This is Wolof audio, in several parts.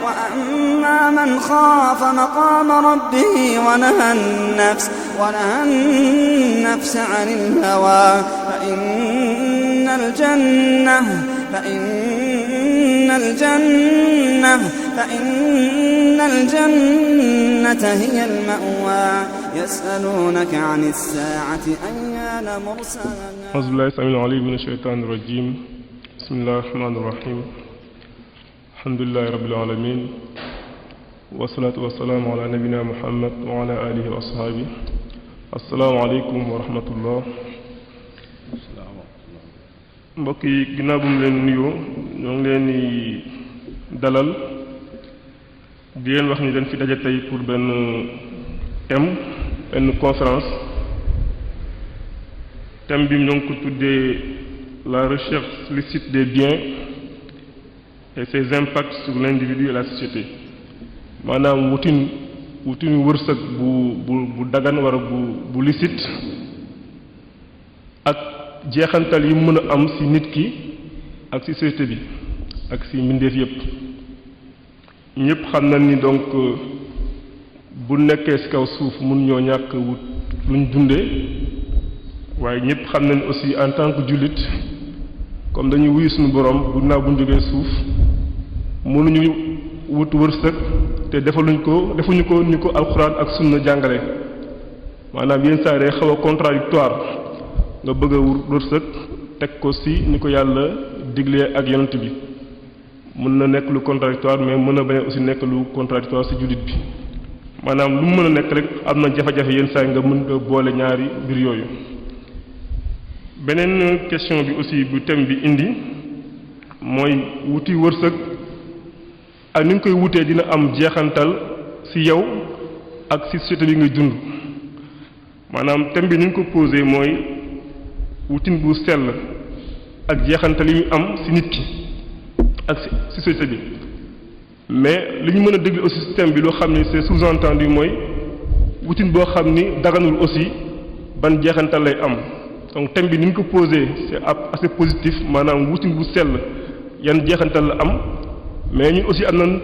وأما من خاف مقام ربه ونهى النفس عن الهوى فإن الجنة هي المأوى يسألونك عن الساعة أيان مرساها أعوذ بالله السميع العليم من الشيطان الرجيم بسم الله الرحمن الرحيم الحمد لله رب العالمين والصلاة والسلام على نبينا محمد وعلى آله وأصحابه السلام عليكم ورحمة الله mbokk yi ginnaaw bu mu leen nuyoo ñoo ngi leen di dalal di leen wax ni dañ fi daje tey pour benn conférence thème bi ñoo ngi ko tuddee la recherche licite des biens et ses impacts sur l'individu et la société maanaam wutin wërsëg bu dagan wala bu licite ak jeexantal yi mën a am ci nit ki ak ci société bi ak ci mbindeef yépp ñépp xam nañ ni donc bu nekkee ci kaw suuf mun ñoo ñàkk wut luñ dundee waaye ñépp xam nañ aussi en tant que jullit comme dañuy wuyu suñu borom bu naaw bu ñu jógee suuf mënuñu wut wërsëg te defuñu ko ni ko alxuraan ak sunna jàngale maanaam yenn saa yi xaw a contradictoire nga bëgg a wërsëg teg ko ci ni ko yàlla diglee ak yonent bi mën na nekk lu contradictoire mais mën na bañ aussi nekk lu contradictoire ci jullit bi maanaam lu mu mën a nekk rek am na jafe-jafe yenn saa yi nga mën nga boole ñaari mbir yooyu. beneen question bi aussi bu thème bi indi mooy wuti wërsëg ak ni nga koy wutee dina am jeexantal ci yow ak ci société bi ngay dund maanaam thème bi ni ñu ko posé mooy wutin bu sell ak jeexantal yi ñu am ci nit ki ak ci société bi mais li ñu mën a déglu aussi système bi loo xam ni c'est sous-entendu mooy wutin boo xam ni daganul aussi ban jeexantal lay am donc thème bi ni ñu ko posé c'est assez positif maanaam wutin bu sell yan jeexantal la am mais ñun aussi am nañ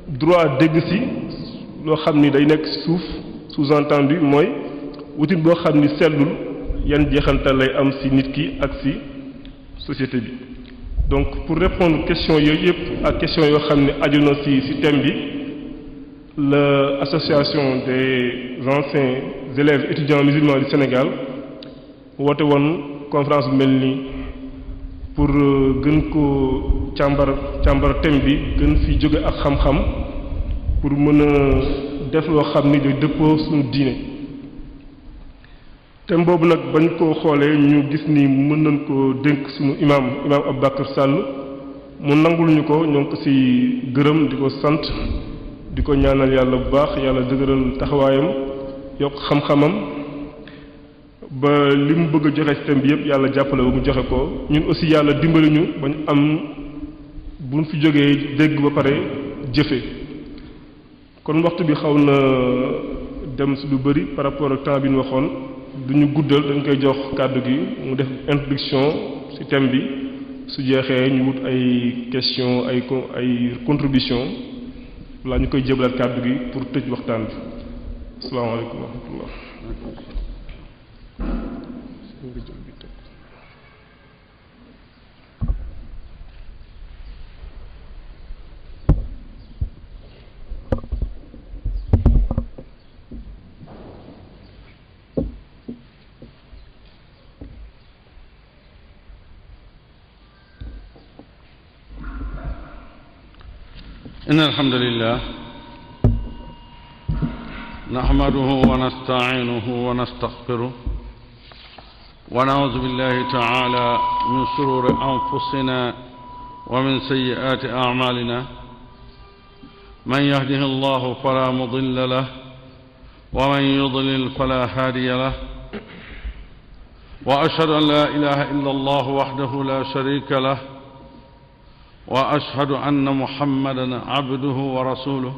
droit dégg ci loo xam ni day nekk ci suuf sous-entendu mooy wutin boo xam ni sellul yan jeexantal lay am ci nit ki ak ci société bi donc pour répondre question yooyu yëpp ak question yoo xam ne aju na ci thème bi l'association des anciens élèves étudiants musulmans du Sénégal woote woon conférence bu mel nii pour gën ko càmbar thème bi gën fi jóge ak xam-xam pour mën a def loo xam ni day dëppoo suñu diine thème boobu nag bañ koo xoolee ñu gis ni mën nañ ko dénk suñu imaam Aboubacar Sall mu nangul ñu ko ñoo ngi ko ci gërëm di ko sant di ko ñaanal yàlla bu baax yàlla dëgëral taxawaayam yokk xam-xamam ba li mu bëgg a joxe ci thème bi yépp yàlla jàppale ba mu joxe ko ñun aussi yàlla dimbali ñu ba ñu am buñ fi jógee dégg ba pare jëfe kon waxtu bi xaw na dem ci lu bari par rapport ak temps bi ñu waxoon duñu guddal dañ koy jox kàddu gi mu def introduction ci thème bi su jeexee ñu wut ay question ay contribution walla ñu koy jébalaat kàddu gi pour tëj waxtaan bi asalaamaaleykum wa rahmatullah إن الحمد لله نحمده ونستعينه ونستغفره ونعوذ بالله تعالى من شرور أنفسنا ومن سيئات أعمالنا من يهده الله فلا مضل له ومن يضلل فلا هادي له وأشهد أن لا إله إلا الله وحده لا شريك له وأشهد أن محمدًا عبده ورسوله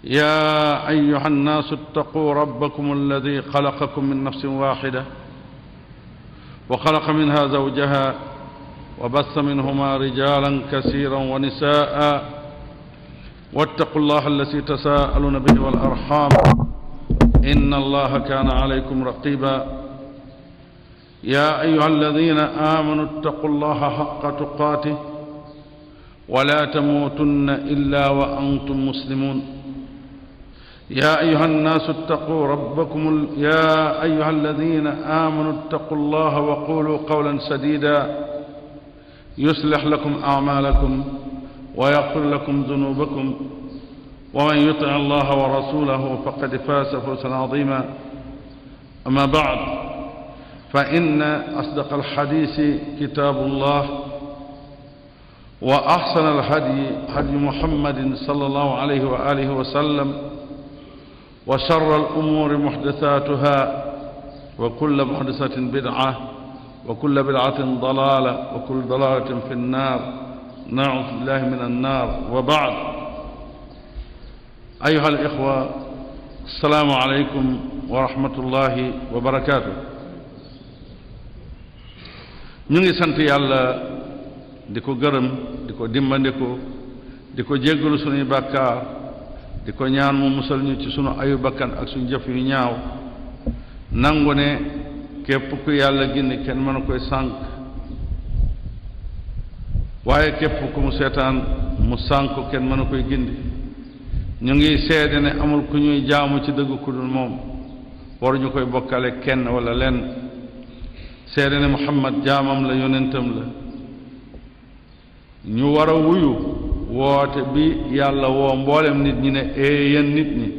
يا أيها الناس اتقوا ربكم الذي خلقكم من نفس واحدة وخلق منها زوجها وبث منهما رجالا كثيرا ونساء واتقوا الله الذي تساءلون به والأرحام إن الله كان عليكم رقيبا يا أيها الذين آمنوا اتقوا الله حق تقاته ولا تموتن إلا وأنتم مسلمون يا أيها الناس اتقوا ربكم يا أيها الذين آمنوا اتقوا الله وقولوا قولا سديدا يصلح لكم أعمالكم ويغفر لكم ذنوبكم ومن يطع الله ورسوله فقد فاز فوزا عظيما أما بعد فإن أصدق الحديث كتاب الله وأحسن الهدي هدي محمد صلى الله عليه وآله وسلم وشر الأمور محدثاتها وكل محدثة بدعة وكل بدعة ضلالة وكل ضلالة في النار نعوذ بالله من النار وبعد أيها الإخوة السلام عليكم ورحمة الله وبركاته ñu ngi sant yàlla di ko gërëm di ko dimbandiku di ko jéggalu sunuy bàkkaar di ko ñaan mu musal ñu ci sunu ayu bakkan ak suñu jëf yu ñaaw nangu ne képp ku yàlla gindi kenn mënu koy sànk waaye képp ku mu seetaan mu sànk kenn mënu koy gindi ñu ngi seede ne amul ku ñuy jaamu ci dëgg ku dul moom waruñu koy bokkale kenn wala lenn seede ne Muhammad jaamam la yonentam la ñu war a wuyu woote bi yàlla woo mboolem nit ñi ne yéen nit ñi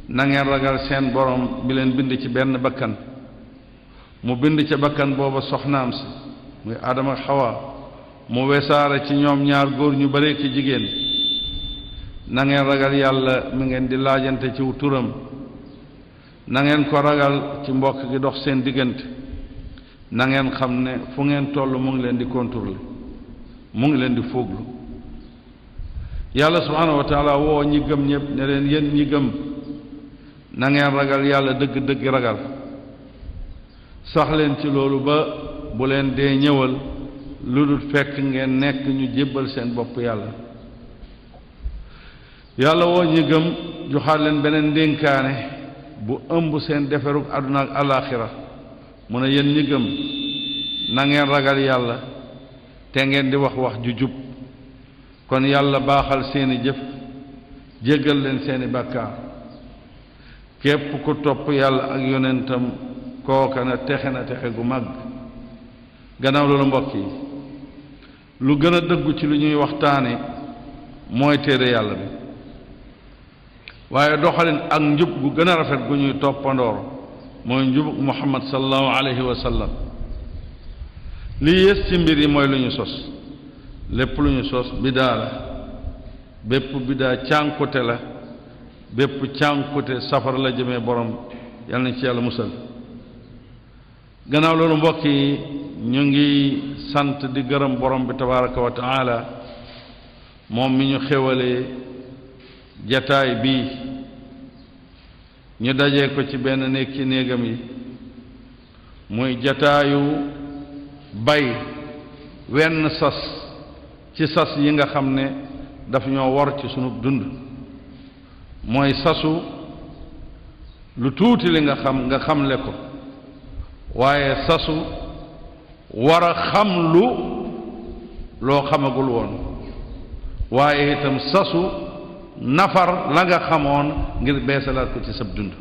na ngeen ragal seen borom bi leen bind ci benn bakkan mu bind ca bakkan booba soxnaam si muy Adama ak Xawa mu wesaare ci ñoom ñaar góor ñu bare ki jigéen na ngeen ragal yàlla mi ngeen di laajante ci turam na ngeen ko ragal ci mbokk gi dox seen diggante na ngeen xam ne fu ngeen toll mu ngi leen di contrôler mu ngi leen di fooglu yàlla subhanahu wa taala woo ñi gëm ñëpp ne leen yéen ñi gëm na ngeen ragal yàlla dëgg-dëgg ragal sax leen ci loolu ba bu leen dee ñëwal lu dul fekk ngeen nekk ñu jébbal seen bopp yàlla yàlla woo ñi gëm joxaat leen beneen ndénkaane bu ëmb seen deferug àdduna ak alaaxira mu ne yéen ñi gëm na ngeen ragal yàlla te ngeen di wax wax ju jub kon yàlla baaxal seeni jëf jéggal leen seeni bàkkaar képp ku topp yàlla ak yonentam kooka na texe gu màgg gannaaw loolu mbokk yi lu gën a dëggu ci lu ñuy waxtaane mooy téere yàlla bi waaye doxalin ak njub gu gën a rafet gu ñuy toppandoor mooy njubug Muhammad sallallahu alayhi wa sallam li yées ci mbir yi mooy lu ñu sos lépp lu ñu sos bidaa la bépp bidaa cànkute la bépp cànkute safara la jëmee borom yal na ci yàlla musal gannaaw loolu mbokk yi ñu ngi sant di gërëm borom bi tabaraka wa taala moom mi ñu xéwalee jataay bii ñu dajee ko ci benn néeg ci néegam yi muy jataayu bay wenn sas ci sas yi nga xam ne daf ñoo war ci sunu dund mooy sasu lu tuuti li nga xamle ko waaye sasu war a xam loo xamagul woon waaye itam sasu nafar la nga xamoon ngir beesalaat ko ci sab dund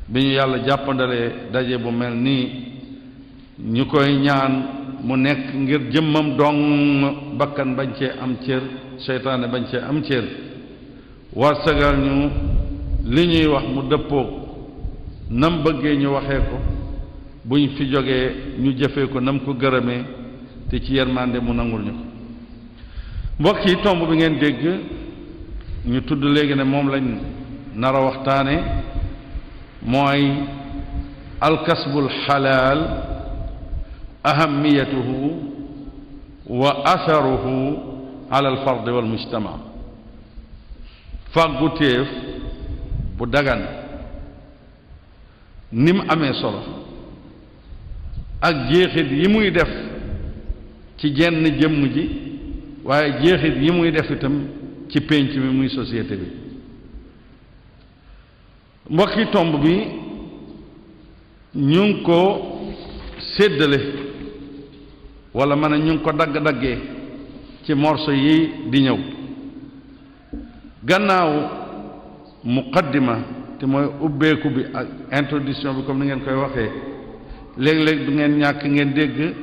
bi ñu yàlla jàppandalee daje bu mel nii ñu koy ñaan mu nekk ngir jëmmam dong bakkan bañ cee am cër seytaane bañ cee am cër war sagal ñu li ñuy wax mu dëppoog nam bëggee ñu waxee ko buñ fi jógee ñu jëfee ko nam ko gërëmee te ci yërmande mu nangul ñu ko mbokk yi tomb bi ngeen dégg ñu tudd léegi ne moom lañ nar a waxtaane mooy alkasbul xalaal ahamiyatuhu wa atharuhu ala alfard wal mujtama fàggu téef bu dagan ni mu amee solo ak jeexit yi muy def ci jenn jëmm ji waaye jeexit yi muy def itam ci pénc mi muy société bi. mbokki tomb bi ñu ngi ko séddale wala mën a ñu ngi ko dagg-daggee ci morceau yi di ñëw. gannaaw muqaddima te mooy ubbeeku bi ak introduction bi comme ni ngeen koy waxee léeg-léeg du ngeen ñàkk ngeen dégg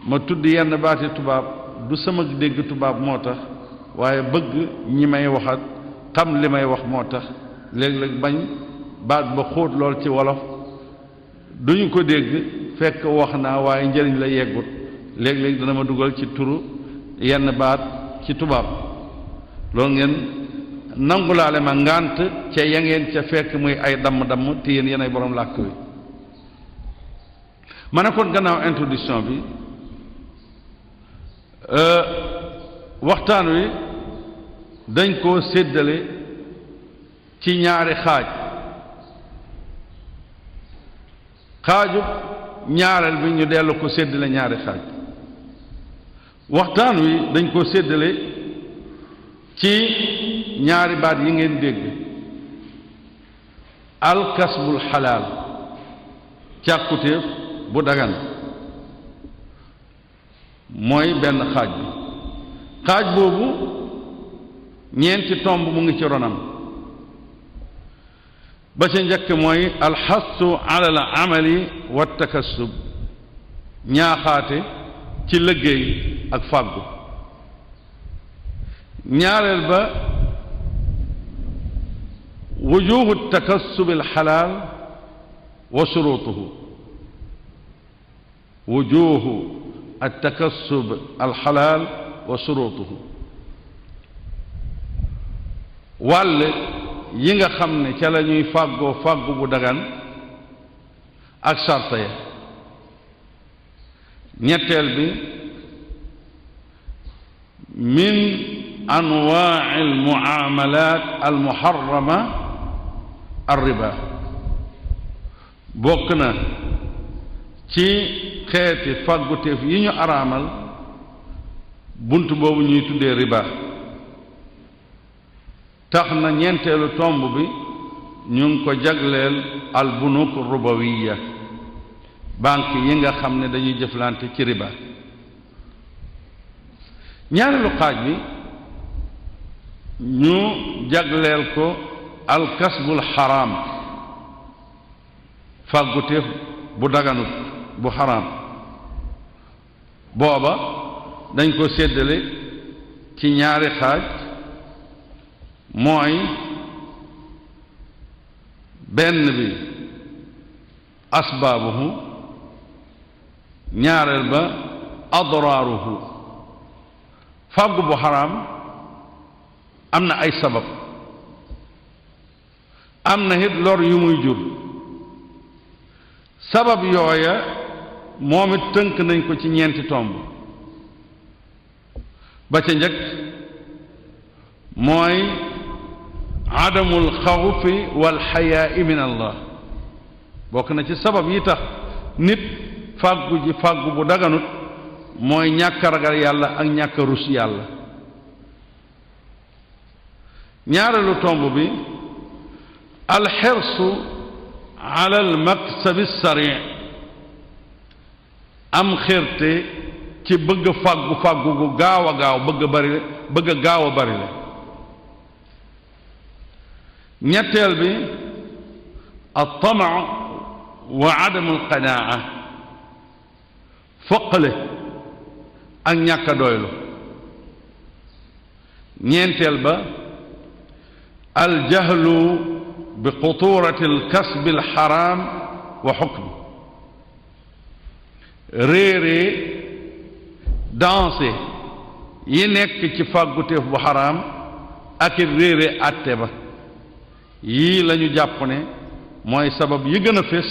ma tudd yenn baati tubaab du sama dégg tubaab moo tax waaye bëgg ñi may waxat xam li may wax moo tax léeg-léeg bañ baat ba xóot lool ci wolof duñu ko dégg fekk wax naa waaye njëriñ la yeggut léeg-léeg dana ma dugal ci turu yenn baat ci tubaab loolu ngeen nangulaale ma ngànt ca ya ngeen ca fekk muy ay damm-damm te yéen ay borom làkk wi ma ne kon gannaaw introduction bi waxtaan wi dañ koo séddale ci ñaari xaaju ñaareel bi ñu dellu ko séddale ñaari xaaj waxtaan wi dañ koo séddale ci ñaari baat yi ngeen dégg alkasbul xalaal càkkutéef bu dagan mooy benn xaaj bi xaaj boobu ñeenti tomb mu ngi ci ronam ba ca njëkk mooy alxassu ala al amali wa takassub ñaaxaate ci liggéey ak fàggu ñaareel ba wujuhu takassub alxalaal wa shurutuhu wujuhu altakassub alxalaal wa shurutuhu wàll yi nga xam ne ca la ñuy fàggoo fàggu bu dagan ak sarta ya ñetteel bi min anwaa'i almuamalat almuharrama arriba bokk na ci xeeti fàgguteef yi ñu araamal bunt boobu ñuy tuddee riba tax na ñeenteelu tomb bi ñu ngi ko jagleel al bunuk rubawiya banque yi nga xam ne dañuy jëflante ci riba ñaareelu xaaj bi ñu jagleel ko al kasbul xaraam fàgguteef bu daganut bu xaraam booba dañ ko séddale ci ñaari xaaj mooy benn bi asbaabuhu ñaareel ba adraaruhu fàggu bu xaraam am na ay sabab am na it lor yu muy jur sabab yooya moom it tënk nañ ko ci ñeenti tomb ba ca njëkk mooy adamul xawfi wal xayaa min allah bokk na ci sabab yi tax nit fàggu ji fàggu bu daganut mooy ñàkk a ragal yàlla ak ñàkk a rus yàlla ñaareelu tomb bi alxirsu ala almaksabi sari am xérte ci bëgg fàggu fàggu gu gaaw a gaaw bëgg a gaaw a bari la ñetteel bi altamaa wa adamu alqanaa foqale ak ñàkk a doylu ñeenteel ba aljahlu bi xuturati alkasbi alxaram wa xukmi réeree danse yi nekk ci fàgguteef bu xaraam ak it réeree àtte ba yii lañu jàpp ne mooy sabab yi gën a fés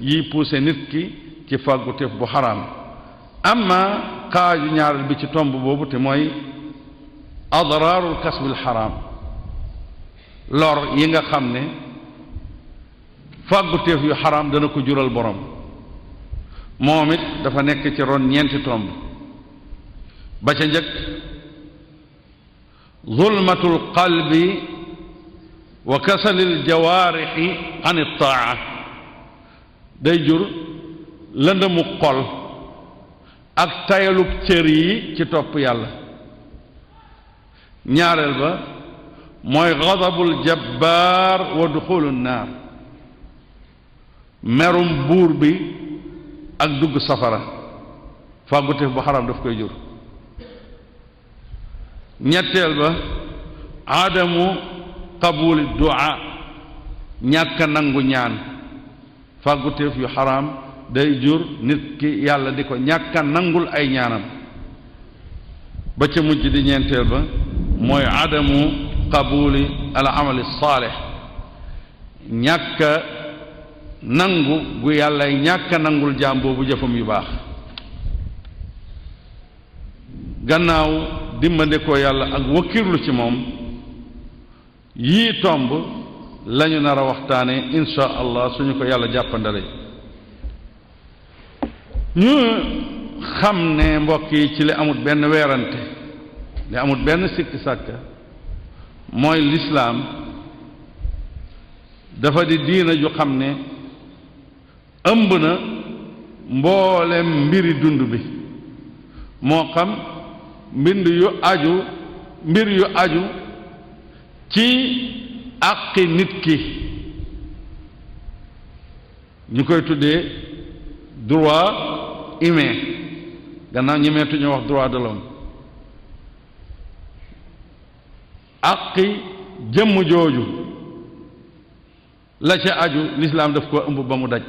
yiy poussé nit ki ci fàgguteef bu xaraam amma xaaju ñaareel bi ci tomb boobu te mooy adraarul kasbil xaraam lor yi nga xam ne fàgguteef yu xaraam dana ko jural borom moom it dafa nekk ci ron ñeenti tomb ba ca njëkk zulmatul qalbi wa kasalil jawaarixi an ittaa day jur lëndëmu xol ak tayalub cër yi ci topp yàlla. ñaareel ba mooy gadabul jabbaar wa duxulu naar merum buur bi ak dugg safara fàgguteef bu xaram daf koy jur. ñetteel ba adamu qabuli du'a ñàkk nangu ñaan fàgguteef yu xaram day jur nit ki yàlla di ko ñàkk nangul ay ñaanam. ba ca mujj di ñeenteel ba mooy adamu qabuli al amali saalih ñàkk nangu gu yàlla ñàkk nangul jaam boobu jëfam yu baax. gannaaw dimbandikoo yàlla ak wakkirlu ci moom yii tomb lañu nar a waxtaane insha allah suñu ko yàlla jàppandale. ñu xam ne mbokk yi ci li amut benn weerante li amut benn sikki sàkka mooy lislaam dafa di diina ju xam ne ëmb na mboolem mbiri dund bi moo xam mbir yu aju ci àqi nit ki ñu koy tuddee droit humain gannaaw ñemeetuñu wax droit de l'homme àqi jëmm jooju la ca aju lislaam daf ko ëmb ba mu daj.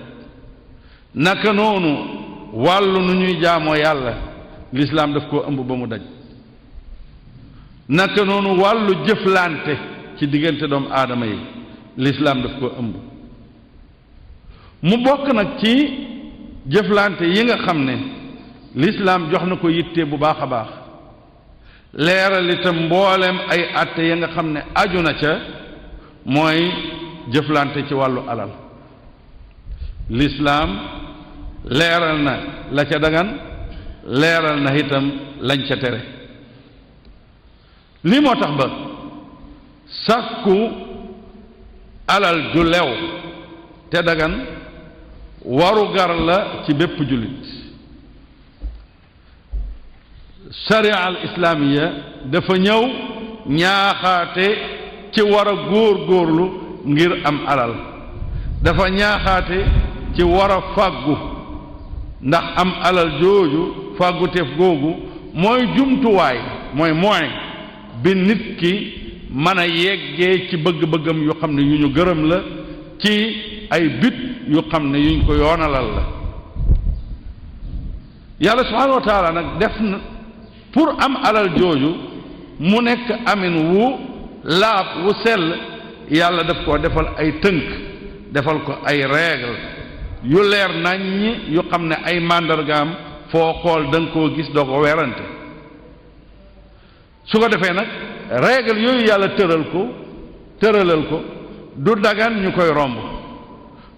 naka noonu wàllu nu ñuy jaamoo yàlla lislaam daf koo ëmb ba mu daj. naka noonu wàllu jëflante ci diggante doomu aadama yi lislaam daf koo ëmb. mu bokk nag ci jëflante yi nga xam ne lislaam jox na ko yitte bu baax a baax leeral itam mboolem ay àtte ya nga xam ne aju na ca mooy jëflante ci wàllu alal. lislaam leeral na la ca dagan leeral na itam lañ ca tere. lii moo tax ba sàkku alal ju lew te dagan waru gar la ci bépp jullit. sharia al islaamiya dafa ñëw ñaaxaate ci war a góor-góorlu ngir am alal dafa ñaaxaate ci war a fàggu ndax am alal jooju fàgguteef googu mooy jumtuwaay mooy moyen bi nit ki mën a yeggee ci bëgg-bëggam yu xam ne yu ñu gërëm la ci ay but yu xam ne yuñ ko yoonalal la. yàlla subhanahu wa taala nag def na pour am alal jooju mu nekk amin wu laab wu sell yàlla daf koo defal ay tënk defal ko ay règle yu leer naññ yu xam ne ay màndargaam foo xool da nga koo gis doo ko weerante. su ko defee nag règle yooyu yàlla tëralal ko du dagan ñu koy romb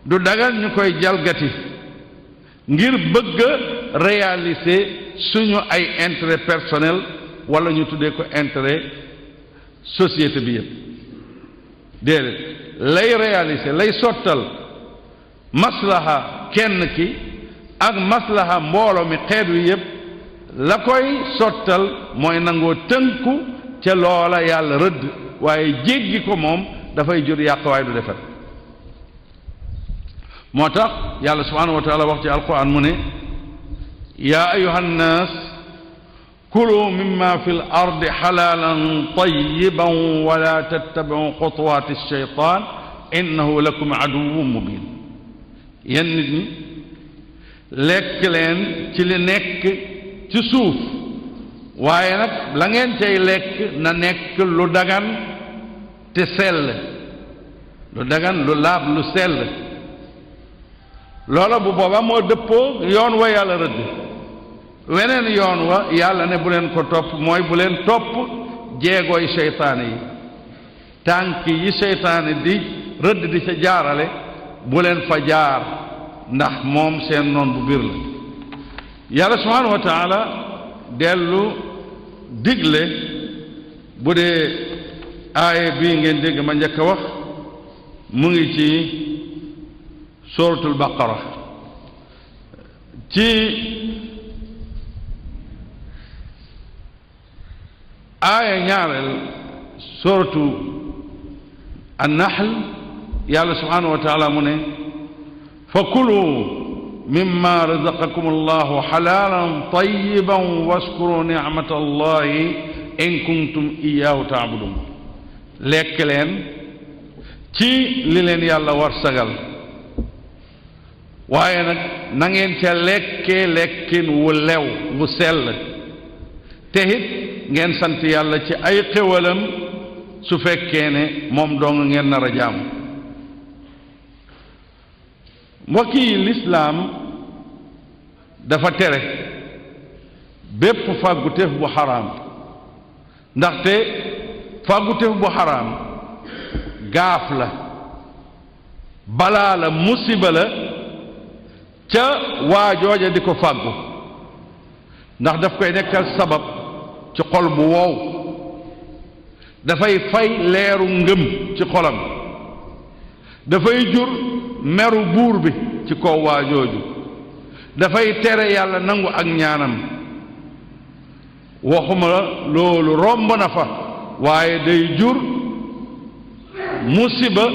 du dagan ñu koy jalgati ngir bëgg a réaliser suñu ay intérêt personnel wala ñu tuddee ko intérêt société bi yëpp déedéet lay réaliser lay sottal maslaha kenn ki ak maslaha mbooloo mi xeet wi yëpp la koy sottal mooy nangoo tënku ca loola yàlla rëdd waaye jéggi ko moom dafay jur yàq waaye du defar. moo tax yàlla subhanahu wa taala wax ci alquran mu ne yaa ayuha nnaas kulu mimma fi l ardi xalaalan tayiban wala tattabiu xutuwaati shaytaan innahu lakum aduwwun mubin. yéen nit ñi lekk leen ci li nekk ci suuf waaye nag la ngeen cay lekk na nekk lu dagan te sell lu dagan lu laab lu sell loola bu booba moo dëppoo yoon wa yàlla rëdd. weneen yoon wa yàlla ne bu leen ko topp mooy bu leen topp jeegooy seytaane yi tànk yi seytaane di rëdd di ca jaarale bu leen fa jaar ndax moom seen noon bu biir la. yàlla subhanahu wa taala dellu digle bu dee aaye bii ngeen dégg ma njëkk a wax mu ngi ci suratul baqara ci aaye ñaareel suratu an-nahl yàlla subhanahu wa taala mu ne fa kulu mimma razaqakum allahu halalan tayyiban waskuru nicmata allahi in kuntum iyaahu taabudun lekk leen ci li leen yàlla war sagal waaye nag na ngeen ca lekkee lekkin wu lew wu sell te it ngeen sant yàlla ci ay xéwalam su fekkee ne moom dong ngeen nar a jaamu mbokk yi lislaam dafa tere bépp fàgguteef bu xaraam ndaxte fàgguteef bu xaraam gaaf la balaa la musiba la ca waa jooja di ko fàggu ndax daf koy nekkal sabab ci xol bu wow dafay fay leeru ngëm ci xolam dafay jur meru buur bi ci kaw waa jooju dafay tere yàlla nangu ak ñaanam waxuma loolu romb na fa waaye day jur musiba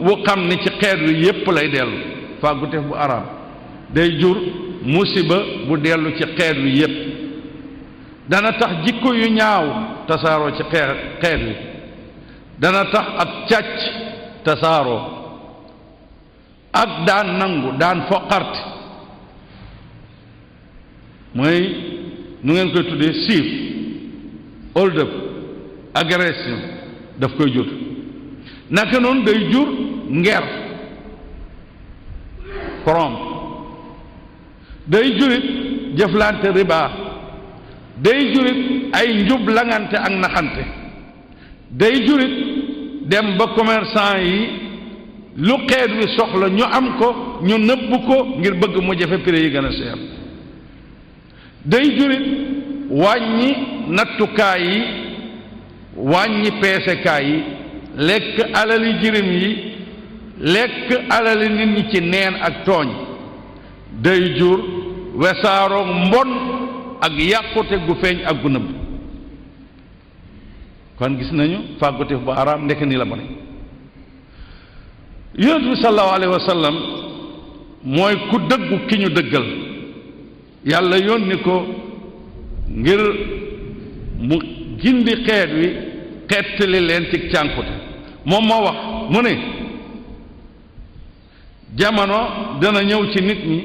wu xam ne ci xeet wi yépp lay dellu fàgguteef bu araam day jur musiba bu dellu ci xeet wi yépp dana tax jikko yu ñaaw tasaaroo ci xeet wi dana tax ak càcc tasaaroo ak daan nangu daan foqarte mooy nu ngeen koy tuddee siif hold up agression daf koy jur naka noonu day jur nger corrompe day jurit jëflante riba day jurit ay njub langante ak naxante day jurit dem ba commerçant yi lu xeet wi soxla ñu am ko ñu nëbb ko ngir bëgg mu jafe prix yi gën a seer day jurit wàññi nattukaay yi wàññi peesekaay yi lekk alali jirim yi lekk alali nit ñi ci neen ak tooñ day jur wesaaroo mbon ak yàqute gu feeñ ak gu nëbb kon gis nañu fàgguteef bu araam ndekk ni la bone yonent bi sallallahu alayhi wa sallam mooy ku dëggu ki ñu dëggal yàlla yónni ko ngir mu gindi xeet wi xettali leen ci cànkute moom moo wax mu ne jamono dana ñëw ci nit ñi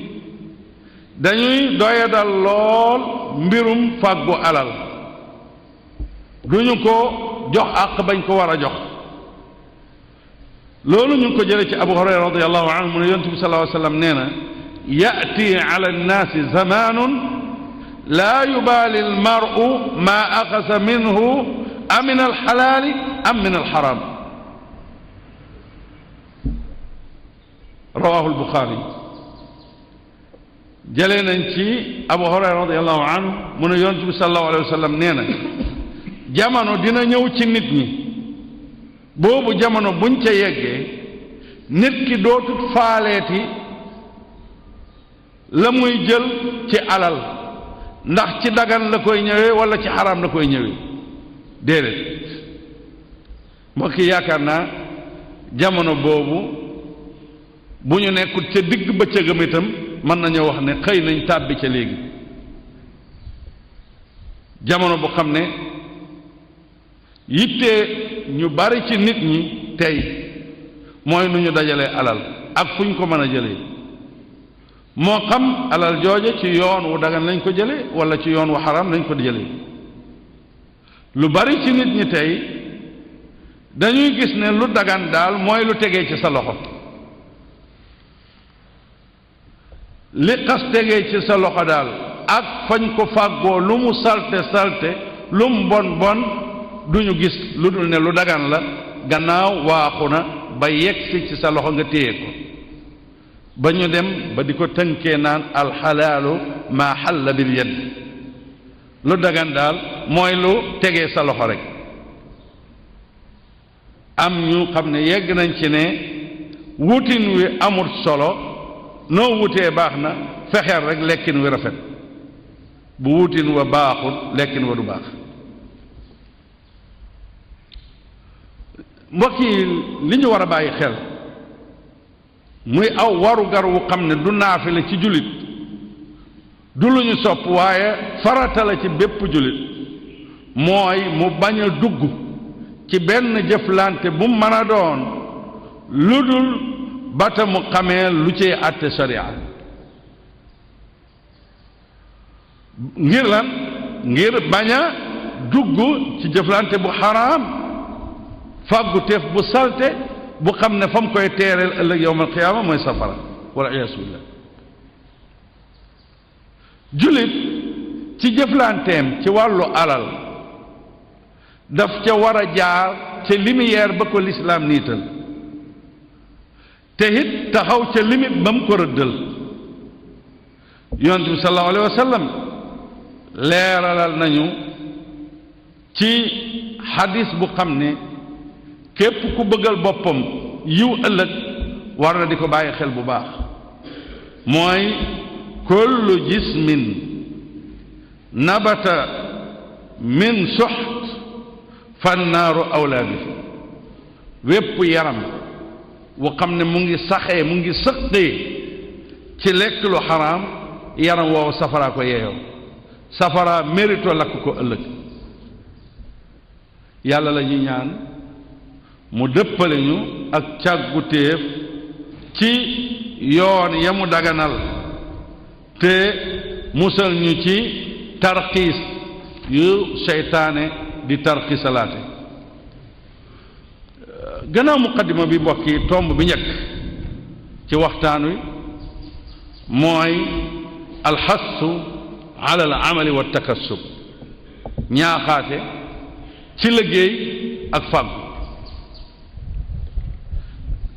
dañuy doyadal lool mbirum fàggu alal duñu ko jox àq bañ ko war a jox loolu ñu ngi ko jële ci Abu Hurayra radiyallahu anhu mu ne yonent bi sallallahu alayhi wa sallam nee na ya'ti ala nnaasi zamanun laa yubaali almaru ma axasa minhu am min alxalaali am min alxaram rawahu albuxaari jëlee nañ ci Abu Hurayra radiyallahu anhu mu ne yonent bi sallallahu alayhi wa sallam nee na jamono dina ñëw ci nit ñi boobu jamono buñ ca yeggee nit ki dootut faaleeti la muy jël ci alal ndax ci dagan la koy ñëwee wala ci xaraam la koy ñëwee déedéet mbokk yi yaakaar naa jamono boobu bu ñu nekkul ca digg bëccëgam itam mën nañoo wax ne xëy nañ tàbbi ca léegi jamono bu xam ne yitte ñu bari ci nit ñi tey mooy nu ñu dajalee alal ak fu ñu ko mën a jëlee moo xam alal jooje ci yoon wu dagan lañ ko jëlee wala ci yoon wu xaram lañ ko jëlee lu bari ci nit ñi tey dañuy gis ne lu dagan daal mooy lu tegee ci sa loxo li xas tegee ci sa loxo daal ak fañ ko fàggoo lu mu salte salte lu mu bon bon duñu gis lu dul ne lu dagan la gannaaw waaxu na ba yegsi ci sa loxo nga téye ko ba ñu dem ba di ko tënkee naan alxalaalu maa xalla bil yad lu dagan daal mooy lu tegee sa loxo rek am ñu xam ne yegg nañ ci ne wutin wi amul solo noo wutee baax na fexeel rek lekkin wi rafet bu wutin wa baaxul lekkin wa du baax mbokk yi li ñu war a bàyyi xel muy aw waru gar wu xam ne du naafila ci jullit du lu ñu sopp waaye farata la ci bépp jullit mooy mu bañ a dugg ci benn jëflante bu mu mën a doon lu dul bata mu xamee lu ciy àtte sharia ngir lan ngir bañ a dugg ci jëflante bu xaraam fàggu teef bu salte bu xam ne fa mu koy teereel ëllëg yowmal qiyaama mooy safara wala iyaasu billah jullit ci jëflanteem ci wàllu alal daf ca war a jaar ca lumière ba ko lislaam niital te it taxaw ca limite ba mu ko rëddal yonent bi sallallahu alayhi wa sallam leeralal nañu ci xadis bu xam ne képp ku bëggal boppam yiw ëllëg war na di ko bàyyi xel bu baax mooy kullu jismin nabata min suxt fannaaru awlaa bi wépp yaram wu xam ne mu ngi saxee mu ngi sëqee ci lekk lu xaraam yaram woowu safaraa ko yeeyoo safara mérito lakk ko ëllëg yàlla la ñuy ñaan mu dëppale ñu ak càggutéef ci yoon ya mu daganal te musal ñu ci tarxiis yu seytaane di tarxiisalaate gannaaw muqaddima bi mbokk yi tomb bi njëkk ci waxtaan wi mooy alxassu ala al amali wa takassub ñaaxaate ci liggéey ak fàggu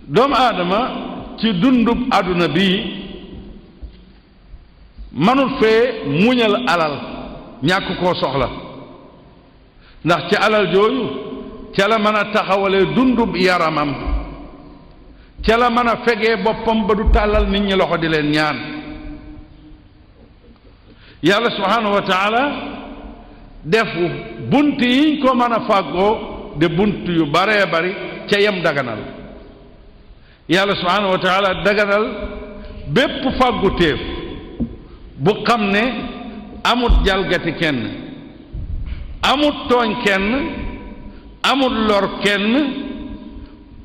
doomu aadama ci dundub àdduna bii manul fee muñal alal ñàkk koo soxla ndax ci alal jooju ca la mën a taxawalee dundub yaramam ca la mën a fegee boppam ba du tàllal nit ñi loxo di leen ñaan yàlla subhanahu wa taala def bunt yiñ ko mën a fàggoo de bunt yu baree bari ca yem daganal yàlla subhanahu wa taala daganal bépp fàggu téef bu xam ne amut jalgati kenn amut tooñ kenn amut lor kenn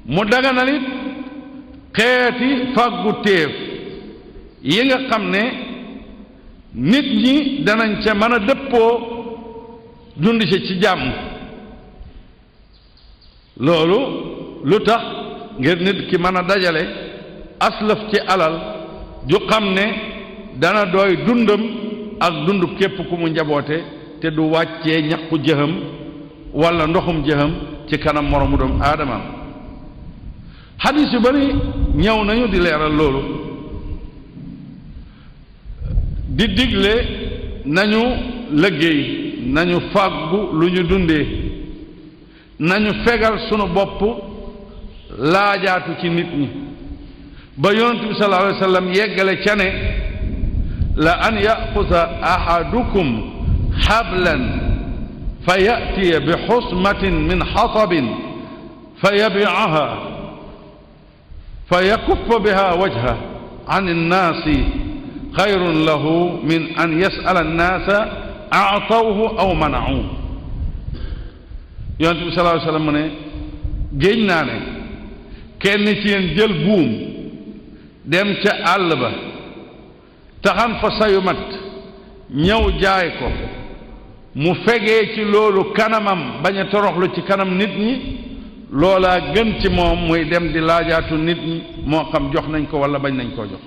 mu daganal it xeeti fàggu téef yi nga xam ne nit ñi danañ ca mën a dëppoo dund ci jàmm loolu lu tax ngir nit ki mën a dajale aslaf ci alal ju xam ne dana doy dundam ak dund képp ku mu njaboote te du wàccee ñaqu jëxam walla ndoxum jëxam ci kanam moromu doom aadamaam xadiis yu bari ñëw nañu di leeral loolu di digle nañu liggéey nañu fàggu lu ñu dundee nañu fegal sunu bopp laajaatu ci nit ñi ba yonent bi sallallahu alayhi wa sallam yeggale ca ne la an yaxusa ahadukum xablan fa yatiya bi xusmatin min xatabin fa yabiaha fa yakuffa biha wajha an innaasi xayrun lahu min an yasala annaasa aatawhu aw manauhu yonent bi sallallahu alayhi wa sallam mu ne géej naa ne kenn ci yéen jël buum dem ca àll ba taxan fa sayu mat ñëw jaay ko mu fegee ci loolu kanamam bañ a toroxlu ci kanam nit ñi loolaa gën ci moom muy dem di laajaatu nit ñi moo xam jox nañ ko walla bañ nañ koo jox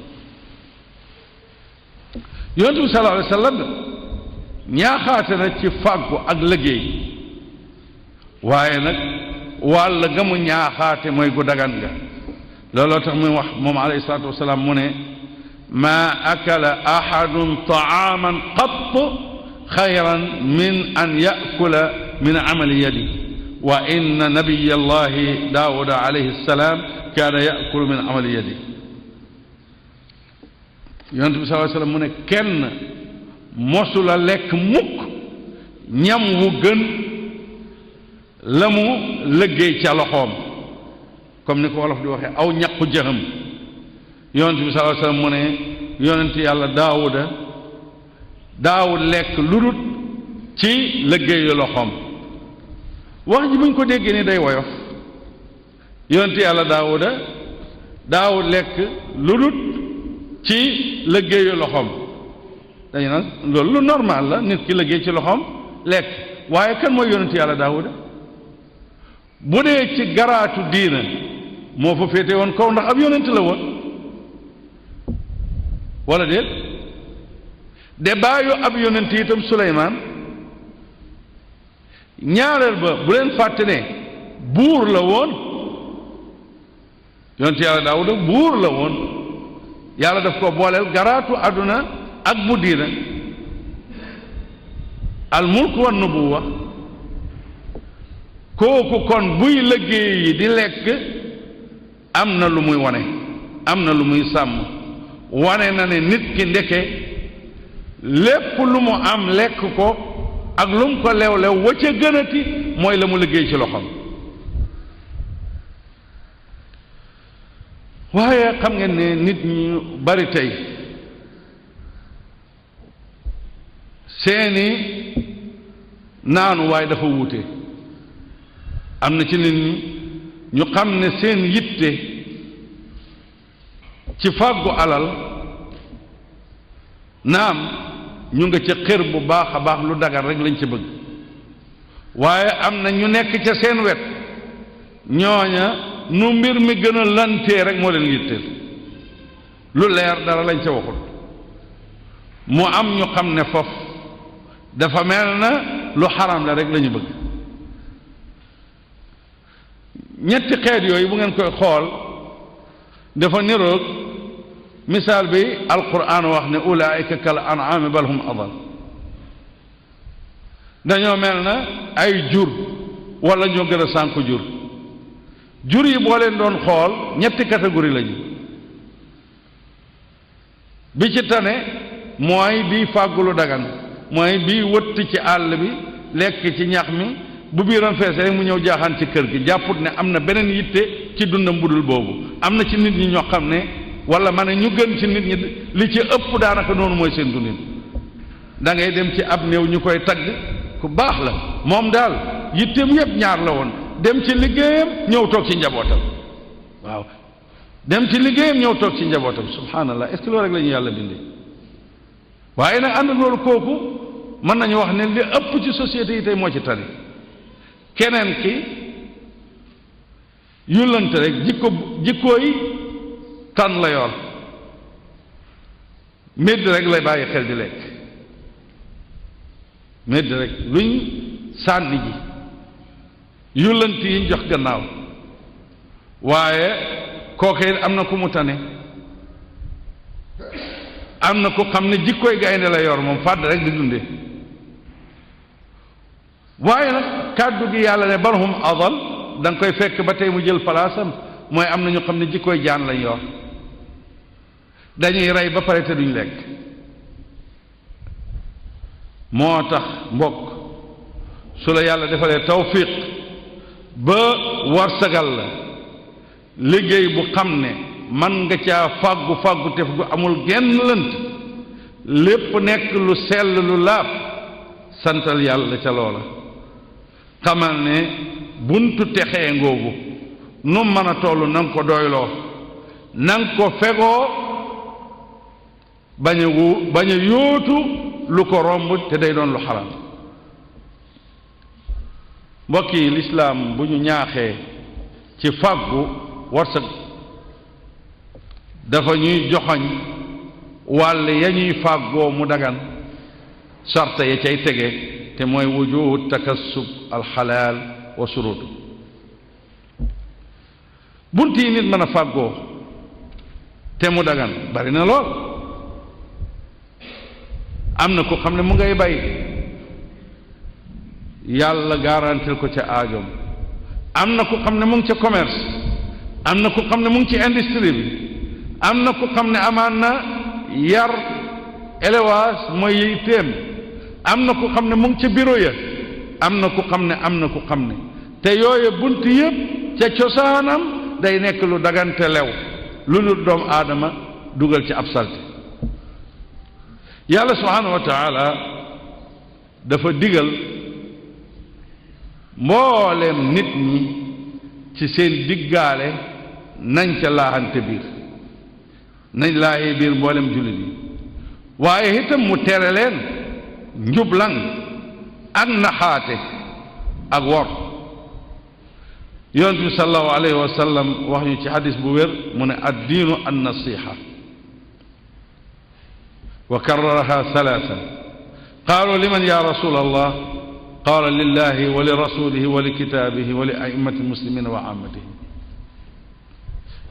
yonent bi sallallahu alayhi wa sallam ñaaxaate na ci fàggu ak liggéey waaye nag wàll ga mu ñaaxaate mooy gu dagan nga looloo tax muy wax moom alayhi salaatu wasalaam mu ne maa akala ahadun taaman qatt xayran min an yakula min amali yadi wa inna nabiya allahi daawuda alayhi salaam kaana yakulu min amali yadi yonent bi sallallahu alayhi wasallam mu ne kenn mosula lekk mukk ñam wu gën la mu liggéey ca loxoom comme ni ko wolof di waxee aw ñaqu jëxam yonent bi sallallahu alayhi wasallam mu ne yonent yàlla daawud lekk lu dul ci liggéeyu loxoom wax ji buñ ko déggee ni day woyof yonent yàlla daawud lekk lu dul ci liggéeyu loxoom dañu naan loolu lu normal la nit ki liggéey ci loxoom lekk waaye kan mooy yonent yàlla daawuda bu dee ci garaatu diina moo fa féete woon kaw ndax ab yonent la woon wala déet de baayu ab yonent itam Suleymaan ñaareel ba bu leen fàtte ne buur la woon yonent yàlla daawuda buur la woon yàlla daf ko booleel garaatu àdduna ak bu diina al mulk wan nubuwa kooku kon buy liggéey yi di lekk am na lu muy wane am na lu muy sàmm wane na ne nit ki ndeke lépp lu mu am lekk ko ak lu mu ko lew-lew wa ca gënati mooy la mu liggéey ci loxoom waaye xam ngeen ne nit ñu bari tey seeni naanu waaye dafa wuute am na ci nit ñi ñu xam ne seen yitte ci fàggu alal naam ñu nga ca xër bu baax a baax lu dagan rek lañ ca bëgg waaye am na ñu nekk ca seen wet ñooña nu mbir mi gën a lantee rek moo leen yitteel lu leer dara lañ ca waxul mu am ñu xam ne foofu dafa mel na lu xaram la rek la ñu bëgg ñetti xeet yooyu bu ngeen koy xool dafa niroog misaal bi alquran wax ne ulaika kal an'ami bal hum adal dañoo mel na ay jur wala ñoo gën a sànku jur yi boo leen doon xool ñetti catégorie lañu bi ci tane mooy bii fàggulu dagan mooy bii wëtt ci àll bi lekk ci ñax mi bu biiram feese rek mu ñëw jaaxaan ci kër gi jàpput ne am na beneen yitte ci dundam budul boobu am na ci nit ñi ñoo xam ne wala ma ne ñu gën ci nit ñi li ci ëpp daanaka noonu mooy seen dundin da ngay dem ci ab néew ñu koy tagg ku baax la moom daal yitteem yépp ñaar la woon dem ci liggéeyam ñëw toog ci njabootam waaw dem ci liggéeyam ñëw toog ci njabootam subhanallah est-ce que loolu rek la ñu yàlla bindee waaye nag ànd loolu kooku mën nañu wax ne li ëpp ci société yi tey moo ci tari keneen ki yullante rek jikkooy tan la yor médd rek lay bàyyi xel di lekk médd rek luñ sànni ji yullant yi jox gannaaw waaye kookee am na ku mu tane am na ku xam ne jikkooy gaynde la yor moom fàdd rek di dunde waaye nag kàddu gi yàlla ne balhum adal da nga koy fekk ba tey mu jël palaasam mooy am na ñu xam ne jikkooy jaan lañ yor dañuy rey ba pare te duñ lekk moo tax mbokk su la yàlla defalee tawfiq ba war sagal la liggéey bu xam ne man nga caa fàggu tef gu amul genn lënt lépp nekk lu sell lu laab santal yàlla ca loola xamal ne buntu texee ngoogu nu mën a toll na nga ko doyloo na nga ko fegoo bañ a yóotu lu ko romb te day doon lu xaraam mbokk yi lislaam bu ñu ñaaxee ci fàggu warsag dafa ñuy joxoñ wàll ya ñuy fàggoo mu dagan sarta ya cay tege te mooy wujubu takassub alxalaal wa surutu bunt yi nit mën a fàggoo te mu dagan bari na lool am na ko xam ne mu ngay bay yàlla garantil ko ca aajoom. am na ku xam ne mu ngi ca commerce, am na ku xam ne mu ngi ci industrie bi, am na ku xam ne amaan na yar élevage mooy yitteem, am na ku xam ne mu ngi ca bureau ya, am na ku xam ne te yooyu bunt yëpp ca cosaanam day nekk lu dagante lew lu dul doomu aadama dugal ci ab salte. yàlla subhanahu wa taala dafa digal mbooleem nit ñi ci seen diggaale nañ ca laaxante biir, nañ laayee biir mbooleem jullit yi, waaye itam mu tere leen njublang ak naxaate ak wor. yonent bi sallallahu alayhi wa sallam wax ñu ci xadis bu wér mu ne addiinu an nasiha wa karraraha thalathan qaalu liman ya rasul allah qaala lillahi wa li rasulihi wa li kitaabihi wa li a'immati muslimina wa ammatihim.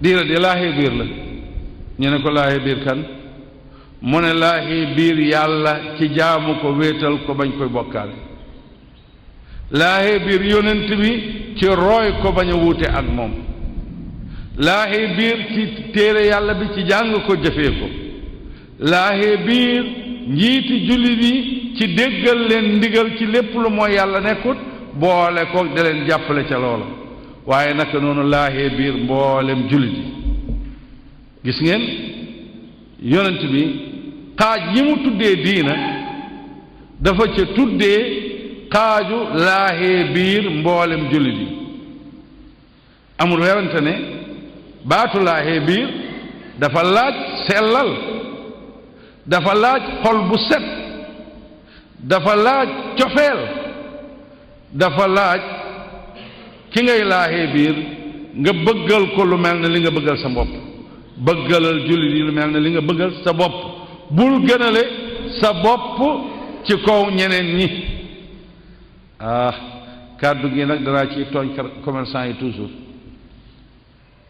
diira di laahee biir la. ñu ne ko laahee biir kan? mu ne laahee biir yàlla ci jaamu ko, wéetal ko, bañ koy bokkaale. laahee biir yonent bi ci roy ko, bañ a wuute ak moom. laahee biir ci téere yàlla bi ci jàng ko, jëfee ko. laahee biir njiiti jullit yi ci déggal leen ndigal ci lépp lu mooy yàlla nekkut, boole ko da leen jàppale ca loola. waaye naka noonu laahee biir mboolem jullit yi. gis ngeen yonent bi xaaj yi mu tuddee diina dafa ca tuddee xaaju laahee biir mboolem jullit yi. amul werante ne baatu laahee biir dafa laaj sellal, dafa laaj xol bu set, dafa laaj cofeel, dafa laaj ki ngay laahee biir nga bëggal ko lu mel ne li nga bëggal sa bopp. bëggalal jullit yi lu mel ne li nga bëggal sa bopp, bul gënale sa bopp ci kaw ñeneen ñi. kàddu gi nag danaa ci tooñ commerçant yi toujours.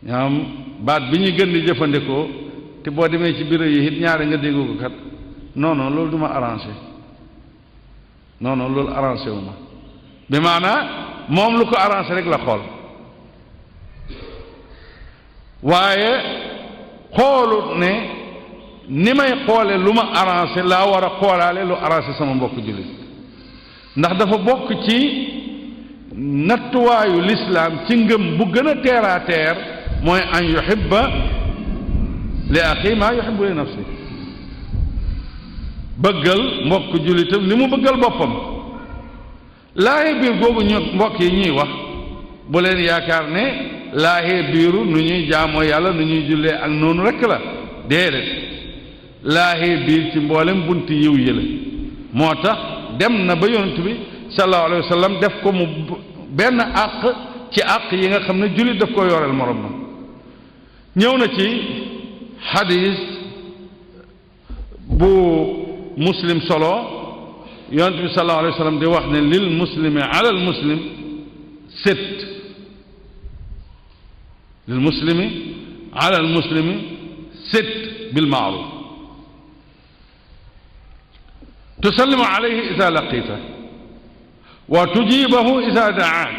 ñoom baat bi ñuy gën di jëfandikoo te boo demee ci bureau yi it ñaare nga déggu ko kat non non loolu du ma arrangé, non non loolu arrangé wu ma, bi maanaa moom lu ko arrangé rek la xool, waaye xoolut ne ni may xoole lu ma arrangé laa war a xoolaale lu arrangé sama mbokk jullit. ndax dafa bokk ci nattuwaayu lislaam ci ngëm bu gën a terre à terre mooy an yuhibba li axi maa yuhibbu li nafsi, bëggal mbokk jullitam li mu bëggal boppam. laaye biir googu ñu mbokk yi ñuy wax bu leen yaakaar ne laaye biiru nu ñuy jaamoo yàlla nu ñuy jullee ak noonu rekk la, déedéet. laaye biir ci mboolem bunti yiw yi la. moo tax dem na ba yonent bi sallallahu alayhi wa sallam def ko mu benn àq ci àq yi nga xam ne jullit daf ko yoreel morom ma. ñëw na ci xadis bu muslim solo yonent bi sallallahu alayhi wa sallam di wax ne lil muslimi ala al muslim sitt, lil muslimi ala al muslimi sitt bil maaruf tusallimu alayhi ida laqita wa tujibahu ida daak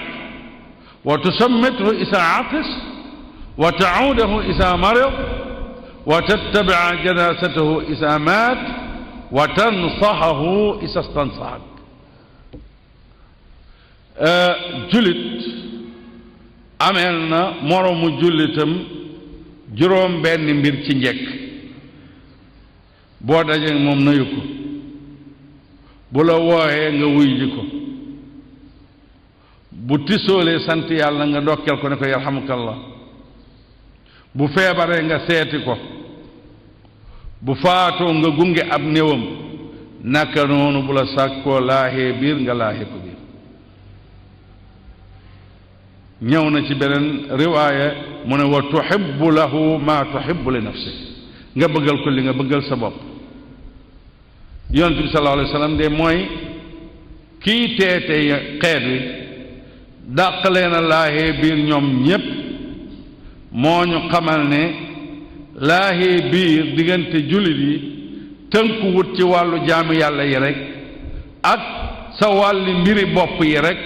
wa tusammithu ida atis wa taudahu ida marid wa tattabia janasatahu ida maat wa tansahahu ida stansahak. jullit ameel na moroomu jullitam juróom benn mbir ci njëkk. boo dajee moom nuyu ko, bu la wooxee nga wuy ji ko, bu tisoolee sant yàlla nga dokkeel ko ne ko yarhamukallah, bu feebaree nga seeti ko, bu faatoo nga gunge ab néewam, naka noonu bu la sàkkoo laaxee biir nga laaxee ko biir. ñëw na ci beneen riwaaya mu ne wa tuhibbu lahu ma tuhibbu li nafsik, nga bëggal ko li nga bëggal sa bopp. yonent bi sallallahu alayhi wa sallam de mooy kii teete xeet wi dàq leen a laaxee biir ñoom ñépp, moo ñu xamal ne laaxee biir diggante jullit yi tënku wut ci wàllu jaamu yàlla yi rek ak sa wàlli mbiri bopp yi rek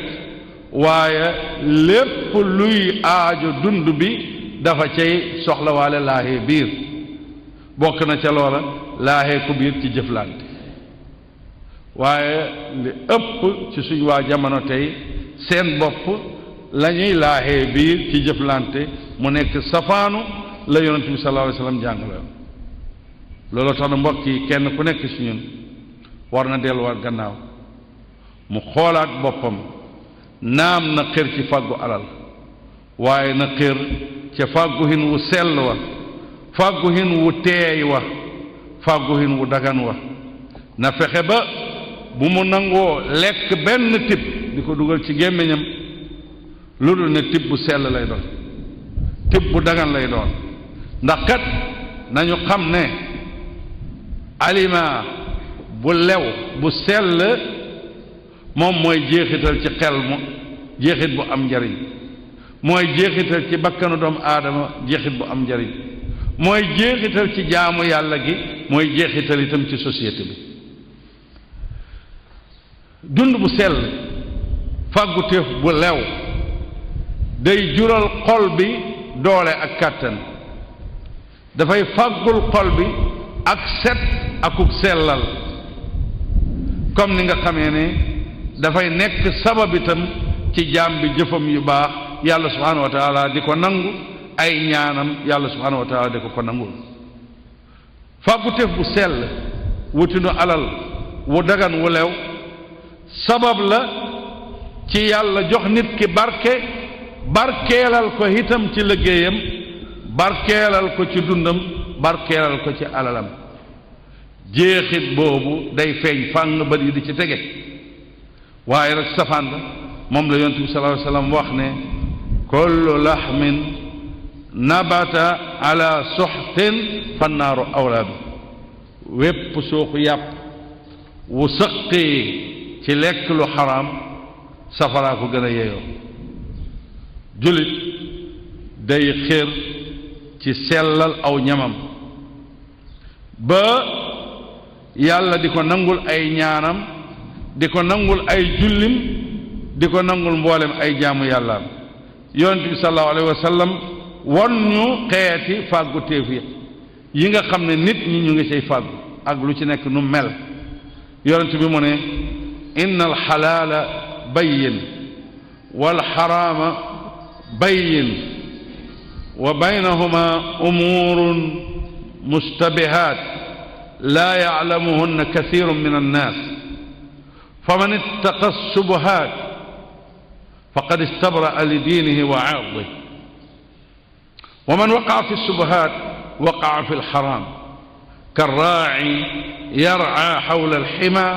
waaye lépp luy aajo dund bi dafa cay soxlawaale laaxee biir bokk na ca loola laaxee ku biir ci jëflante waaye li ëpp ci suñ waa jamono tey seen bopp la ñuy laaxee biir ci jëflante mu nekk safaanu la yonent bi sallallahu alayhi wa sallam jàngale loolu tax na mbokk yi kenn ku nekk ci ñun war na delluwaat gannaaw mu xoolaat boppam naam na xër ci fàggu alal waaye na xër ca fàggu hin wu sell wa fàggu hin wu teey wa fàggu hin wu dagan wa na fexe ba bu mu nangoo lekk benn tib di ko dugal ci gémmiñam lu dul ne tib bu sell lay doon tib bu dagan lay doon ndax kat nañu xam ne aliment bu lew bu sell moom mooy jeexital ci xel mu jeexit bu am njariñ mooy jeexital ci bakkanu doomu aadama jeexit bu am njariñ mooy jeexital ci jaamu yàlla gi mooy jeexital itam ci société bi dund bu sell fàgguteef bu lew day jural xol bi doole ak kàttan dafay fàggul xol bi ak set akuk sellal comme ni nga xamee ne dafay nekk sabab itam ci jaam bi jëfam yu baax yàlla subhanahu wa taala di ko nangu ay ñaanam yàlla subhanahu wa taala di ko nangul fàgguteef bu sell wutinu alal wu dagan wu lew sabab la ci yàlla jox nit ki barke barkeelal ko itam ci liggéeyam barkeelal ko ci dundam barkeelal ko ci alalam jeexit boobu day feeñ fàng ba yi di ci tege waaye rek safaan ba moom la yonent bi sallallahu alayhi wa sallam wax ne kullu laxmin nabata ala suxtin fannaaru awlaa bi wépp suuxu yàpp wu sëqee ci lekk lu xaraam safaraa ko gën a yeyoo jullit day xér ci sellal aw ñamam ba yàlla di ko nangul ay ñaanam di ko nangul ay jullim di ko nangul mboolem ay jaamu yàllaam yonent bi sallallahu alayhi wa sallam won ñu xeeti fàggu téef yi nga xam ne nit ñi ñu ngi cay fàggu ak lu ci nekk nu mel yonent bi mu ne inna alxalaala bayyin walxaraama bayyin wa baynahuma umuurun mustabihaat laa yaclamuhunna kasiirun min annaas faman ittaqa subuhaat faqad istabraa li diinihi wa cirdihi wa man waqaca fi subuhaat waqaca fi alxaraam karraaci yarcaa xawla alximaa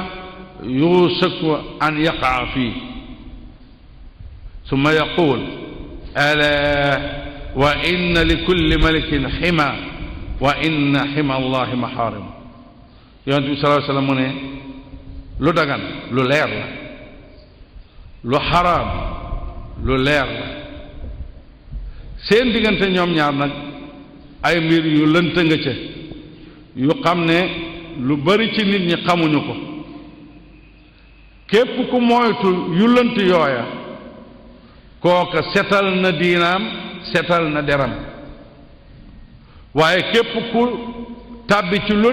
yuusaku an yaqaca fiih summa yaquul alaa wa inna likulli malikin ximaa wa inna xima allahi maxaarim yonent bi sallallahu alayhi wa sallam mu ne lu dagan lu leer la lu xaraam lu leer la seen diggante ñoom ñaar nag ay mbir yu lënt nga ca yu xam ne lu bari ci nit ñi xamuñu ko képp ku moytu yu lënt yooya kooka setal na diinaam setal na deram waaye képp ku tàbbi ci lu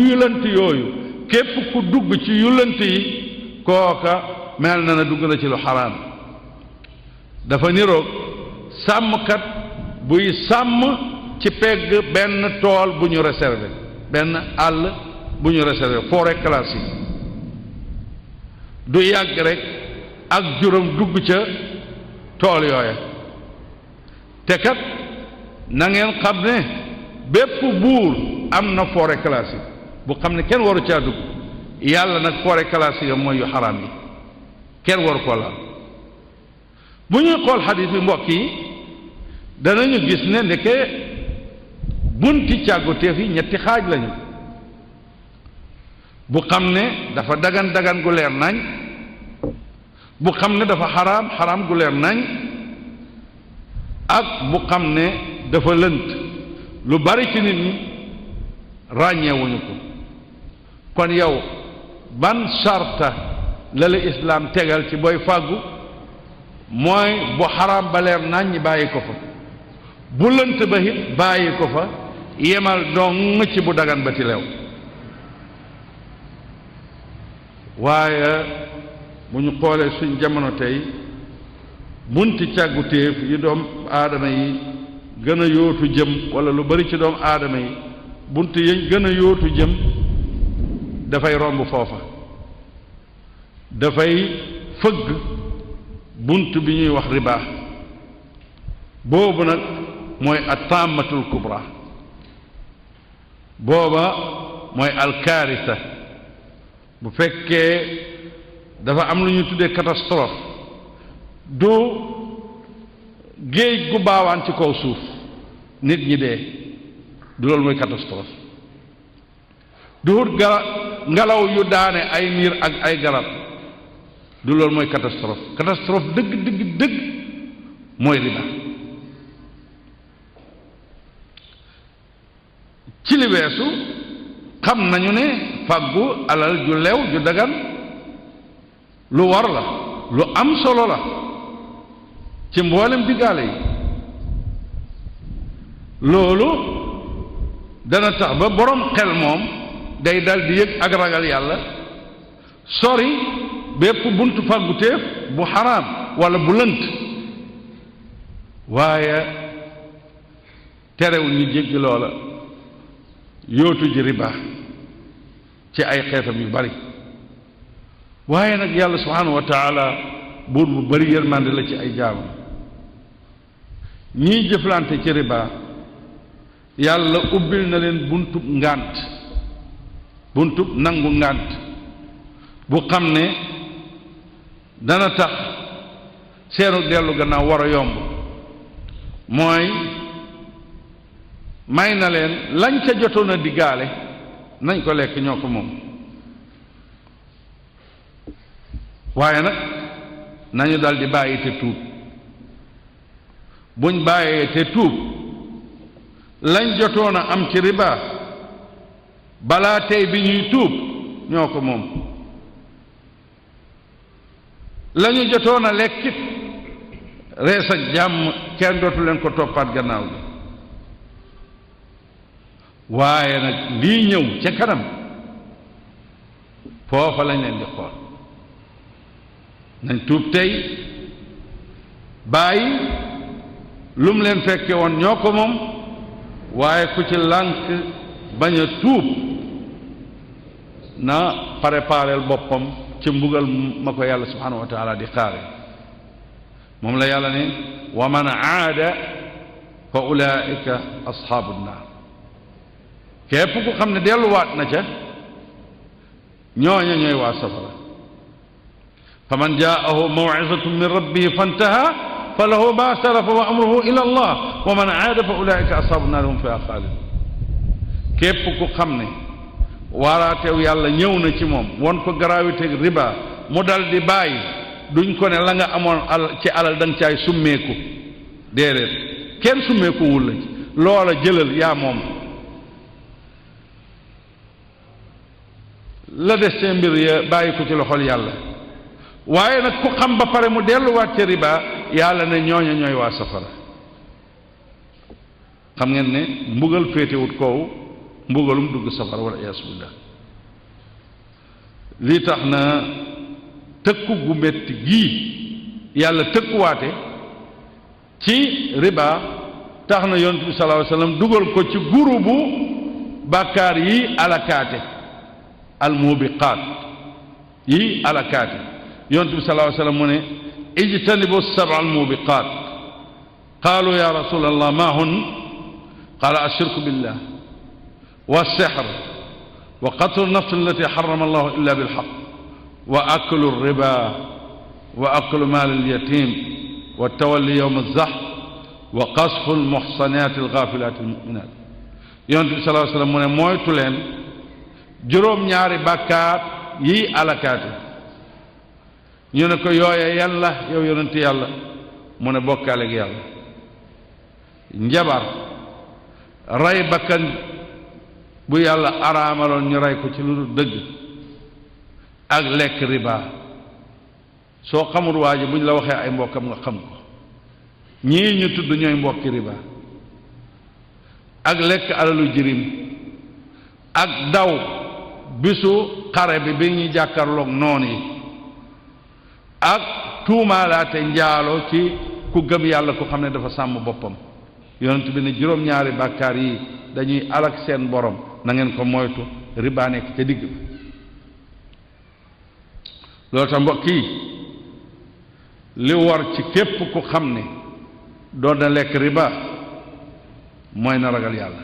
yullant yooyu képp ku dugg ci yullant yi kooka mel na ne dugg na ci lu xaraam dafa niroog sàmmkat buy sàmm ci pegg benn tool bu ñu réservé benn àll bu ñu réservé forêt classée du yàgg rek ak juróom dugg ca tool yooya te kat na ngeen xam ne bépp buur am na forêt classée bu xam ne kenn waru caa dugg yàlla nag forêt classée ya mooy yu xaraam yi kenn waru ko laal bu ñuy xool xadiis bi mbokk yi danañu gis ne ndeke bunti càgguteef yi ñetti xaaj lañu bu xam ne dafa dagan dagan gu leer nañ bu xam ne dafa xaraam xaraam gu leer nañ ak bu xam ne dafa lënt lu bari ci nit ñi ràññeewuñu ko kon yow ban sarta la la islaam tegal ci booy fàggu mooy bu xaraam ba leer naññ bàyyi ko fa bu lënt ba it bàyyi ko fa yemal dong ci bu dagan ba ti leew waaye bu ñu xoolee suñ jamono tey bunti càggutéef yi doom aadama yi gën a yóotu jëm wala lu bari ci doom aadama yi bunt yi gën a yóotu jëm dafay romb foofa dafay fëgg bunt bi ñuy wax riba boobu nag mooy at-taamatul kubra booba mooy alkaarisa bu fekkee dafa am lu ñu tuddee catastrophe du géej gu baawaan ci kaw suuf nit ñi dee du loolu mooy catastrophe du wut ngelaw yu daane ay miir ak ay garab du loolu mooy catastrophe dëgg mooy riba ci li weesu xam nañu ne fàggu alal ju lew ju dagan lu war la lu am solo la ci mboolem diggaale yi loolu dana tax ba borom xel moom day dal di yëg ak ragal yàlla sori bépp buntu fàgguteef bu xaraam wala bu lënt waaye terewul ñu jéggi loola yóotu ji riba ci ay xeetam yu bari waaye nag yàlla subhanahu wa taala buur bu bari yërmande la ci ay jaamam ñiy jëflante ci riba yàlla ubbil na leen buntub ngànt buntub nangu ngànt bu xam ne dana tax seenu dellu gannaaw war a yomb mooy may na leen lañ ca jotoon a diggaale nañ ko lekk ñoo ko moom waaye nag nañu dal di bàyyi te tuub buñ bàyyee te tuub lañ jotoon a am ci riba balaa tey bi ñuy tuub ñoo ko moom lañu jotoon a lekkit rees ak jàmm kenn dootu leen ko toppaat gannaaw bi waaye nag lii ñëw ca kanam foofa lañ leen di xool nañ tuub tey bàyyi lu mu leen fekke woon ñoo ko moom waaye ku ci lànk bañ a tuub na prépareel boppam ci mbugal ma ko yàlla subhanahu wa taala di xaare moom la yàlla ne wa man aada fa ulaika ashaabu nnaar képp ku xam ne delluwaat na ca ñooña ñooy waa safara fa man jaahu maw'izatun min rabbihi fantaha fa lahu ma salafa wa amruhu ila allah wa man aada fa ulaika ashaabu nnaar hum fiha xaalidun képp ku xam ne waaraateew yàlla ñëw na ci moom won ko gravité riba mu dal di bàyyi duñ ko ne la nga amoon ci alal da nga caay summeeku déedéet kenn summeeku wul la ci loola jëlal yaa moom la des seen mbir ya bàyyi ko ci loxol yàlla waaye nag ku xam ba pare mu delluwaat ci riba yàlla ne ñooña ñooy waa safara xam ngeen ne mbugal féetewut kaw mbugalum dugg safara wala iyaasu billah lii tax na tëkku gu metti gii yàlla tëkkuwaate ci riba tax na yonent bi sallallahu alayhi wa sallam dugal ko ci gurubu bàkkaar yi alakaate almubiqaat yi alakaate yonent bi sallallahu alayhi wa sallam mu ne ijtanibu sab'a almubiqaat qaalu ya rasulallah ma hun qaala ashirku billah والسحر وقتل النفس التي حرم الله إلا بالحق وأكل الربا وأكل مال اليتيم والتولي يوم الزحف وقذف المحصنات الغافلات المؤمنات yonent bi sallallahu alayhi wa sallam mu ne moytu leen juróom-ñaari bàkkaar yi alakaate ñu ne ko yooye yan la yow yonent yàlla mu ne bokkaale gi yàlla njabar rey bakkan bu yàlla araamaloon ñu rey ko ci lu dul dëgg ak lekk riba soo xamul waa ji bu ñu la waxee ay mbokkam nga xam ko ñii ñu tudd ñooy mbokki riba ak lekk alalu jirim ak daw bisu xare bi ñuy jàkkarloog noon yi ak tuumaalaate njaalo ci ku gëm yàlla ku xam ne dafa sàmm boppam yonent bi ne juróom-ñaari bàkkaar yi dañuy alak seen borom na ngeen ko moytu riba nekk ca digg bi loolu tax mbokk yi li war ci képp ku xam ne doon na lekk riba mooy na ragal yàlla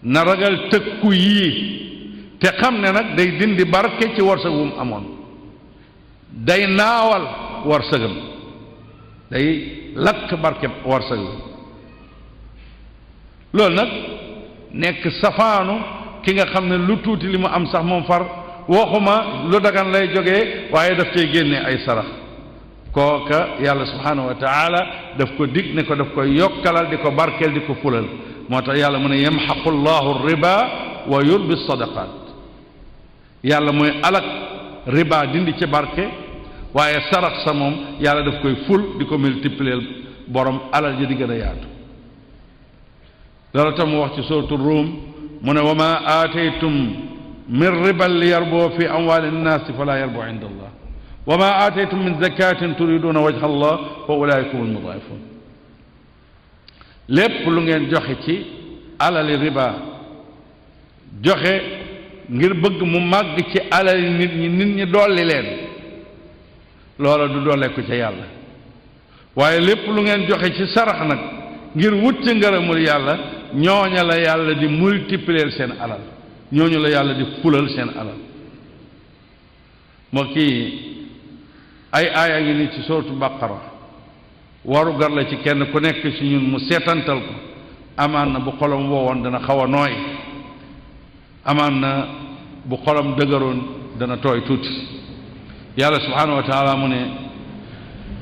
na ragal tëkku yii te xam ne nag day dindi barke ci warsëg wu mu amoon day naawal warsëgam day lakk barke warsëg wi loolu nag nekk safaanu ki nga xam ne lu tuuti li mu am sax moom far waxuma lu dagan lay jógee waaye daf cay génne ay sarax kooka yàlla subhanahu wa taala daf ko dig ne ko daf koy yokkalal di ko barkeel di ko fulal moo tax yàlla mu ne yamxaqu llahu riba wa yurbi sadaqat yàlla mooy alak riba dindi ci barke waaye sarax sa moom yàlla daf koy ful di ko multiplier borom alal ji di gën a yaatu loolu tam mu wax ci suuratu Ruum mu ne wa ma aataytum min riban li yarboo fi amwaali nnaasi fala yarbu inda allah wa ma aataytum min zakatin turiduna wajha allah fa ulaika hum almudaifun lépp lu ngeen joxe ci alali riba joxe ngir bëgg mu màgg ci alali nit ñi dolli leen loola du dolleeku ca yàlla waaye lépp lu ngeen joxe ci sarax nag ngir wut ci ngërëmul yàlla ñooña la yàlla di multiplier seen alal ñooñu la yàlla di fulal seen alal moo kii ay aaya ngi ni ci sootu baqara waru gar la ci kenn ku nekk ci ñun mu seetantal ko amaan na bu xolam woowoon dana xaw a nooy amaan na bu xolam dëgëroon dana tooy tuuti yàlla subhanahu wa taala mu ne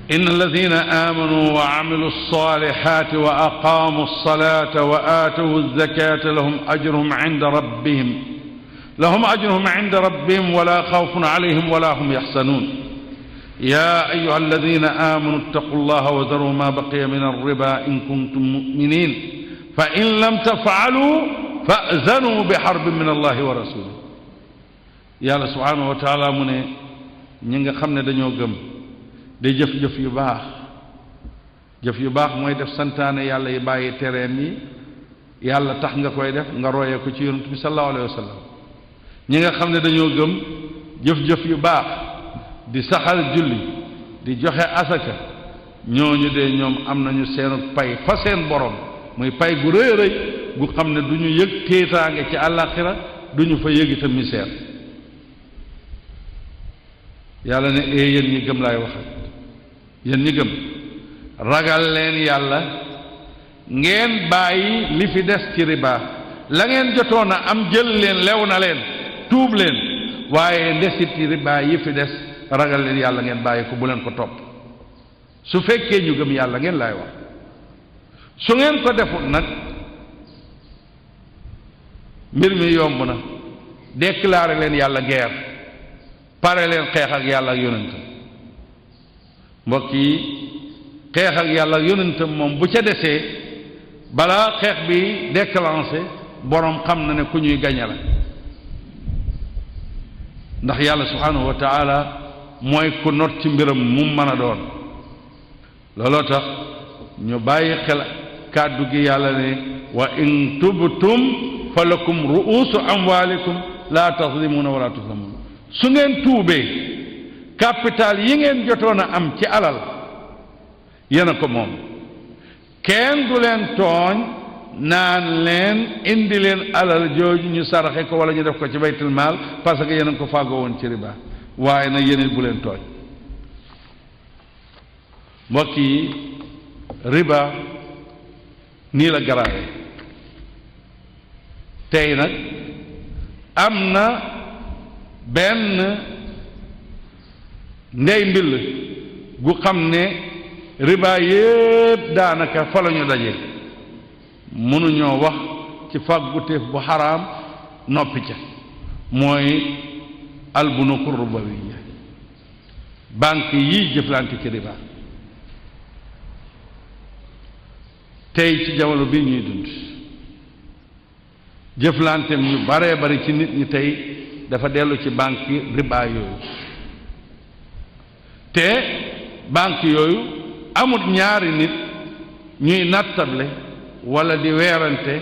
إن الذين آمنوا وعملوا الصالحات وأقاموا الصلاة وآتوا الزكاة لهم أجرهم عند ربهم ولا خوف عليهم ولا هم يحزنون يا أيها الذين آمنوا اتقوا الله وذروا ما بقي من الربا إن كنتم مؤمنين فإن لم تفعلوا فأذنوا بحرب من الله ورسوله يا الله سبحانه وتعالى من ñinga xamne dañoo gëm day jëf yu baax mooy def santaane yàlla yi bàyyi tereem yi yàlla tax nga koy def nga royee ko ci yonent bi sallallahu alayhi wa sallam ñi nga xam ne dañoo gëm jëf yu baax di saxal julli di joxe asaka ñooñu de ñoom am nañu seen pay fa seen borom muy pay gu rëy rëy gu xam ne du ñu yëg téetaange ci àllaaxira du ñu fa yëg itam misère yàlla ne yéen ñi gëm laay waxal yéen ñi gëm ragal leen yàlla ngeen bàyyi li fi des ci riba la ngeen jotoon a am jël leen lew na leen tuub leen waaye ndesiti riba yi fi des ragal leen yàlla ngeen bàyyi ko bu leen ko topp su fekkee ñu gëm yàlla ngeen laay wax su ngeen ko defut nag mbir mi yomb na déclaré leen yàlla guerre pare leen xeex ak yàlla ak yonentam mbokk yi xeex ak yàlla ak yonentam moom bu ca desee balaa xeex bi déclenché borom xam na ne ku ñuy gañe la ndax yàlla subhanahu wa taala mooy ku not ci mbiram mu mën a doon looloo tax ñu bàyyi xel kàddu gi yàlla ne wa in tubtum fa lakum ru'usu amwalikum la tazlimuna wala tuzlamun su ngeen tuubee capital yi ngeen jotoon a am ci alal yéen a ko moom kenn du leen tooñ naan leen indi leen alal jooju ñu saraxe ko wala ñu def ko ci baytul maal parce que yéen a ko fàggoo woon ci riba waaye nag yéen bu leen tooñ mbokk yi riba nii la garaawe tey nag am na benn ndey mbill gu xam ne riba yépp daanaka fa la ñu daje mënuñoo wax ci fàgguteef bu xaraam noppi ca mooy albunuku rubawiya banque yi jëflante ci riba tey ci jamono bi ñuy dund jëflanteem ñu baree bari ci nit ñi tey dafa dellu ci banque riba yooyu te banque yooyu amut ñaari nit ñuy nattable wala di weerante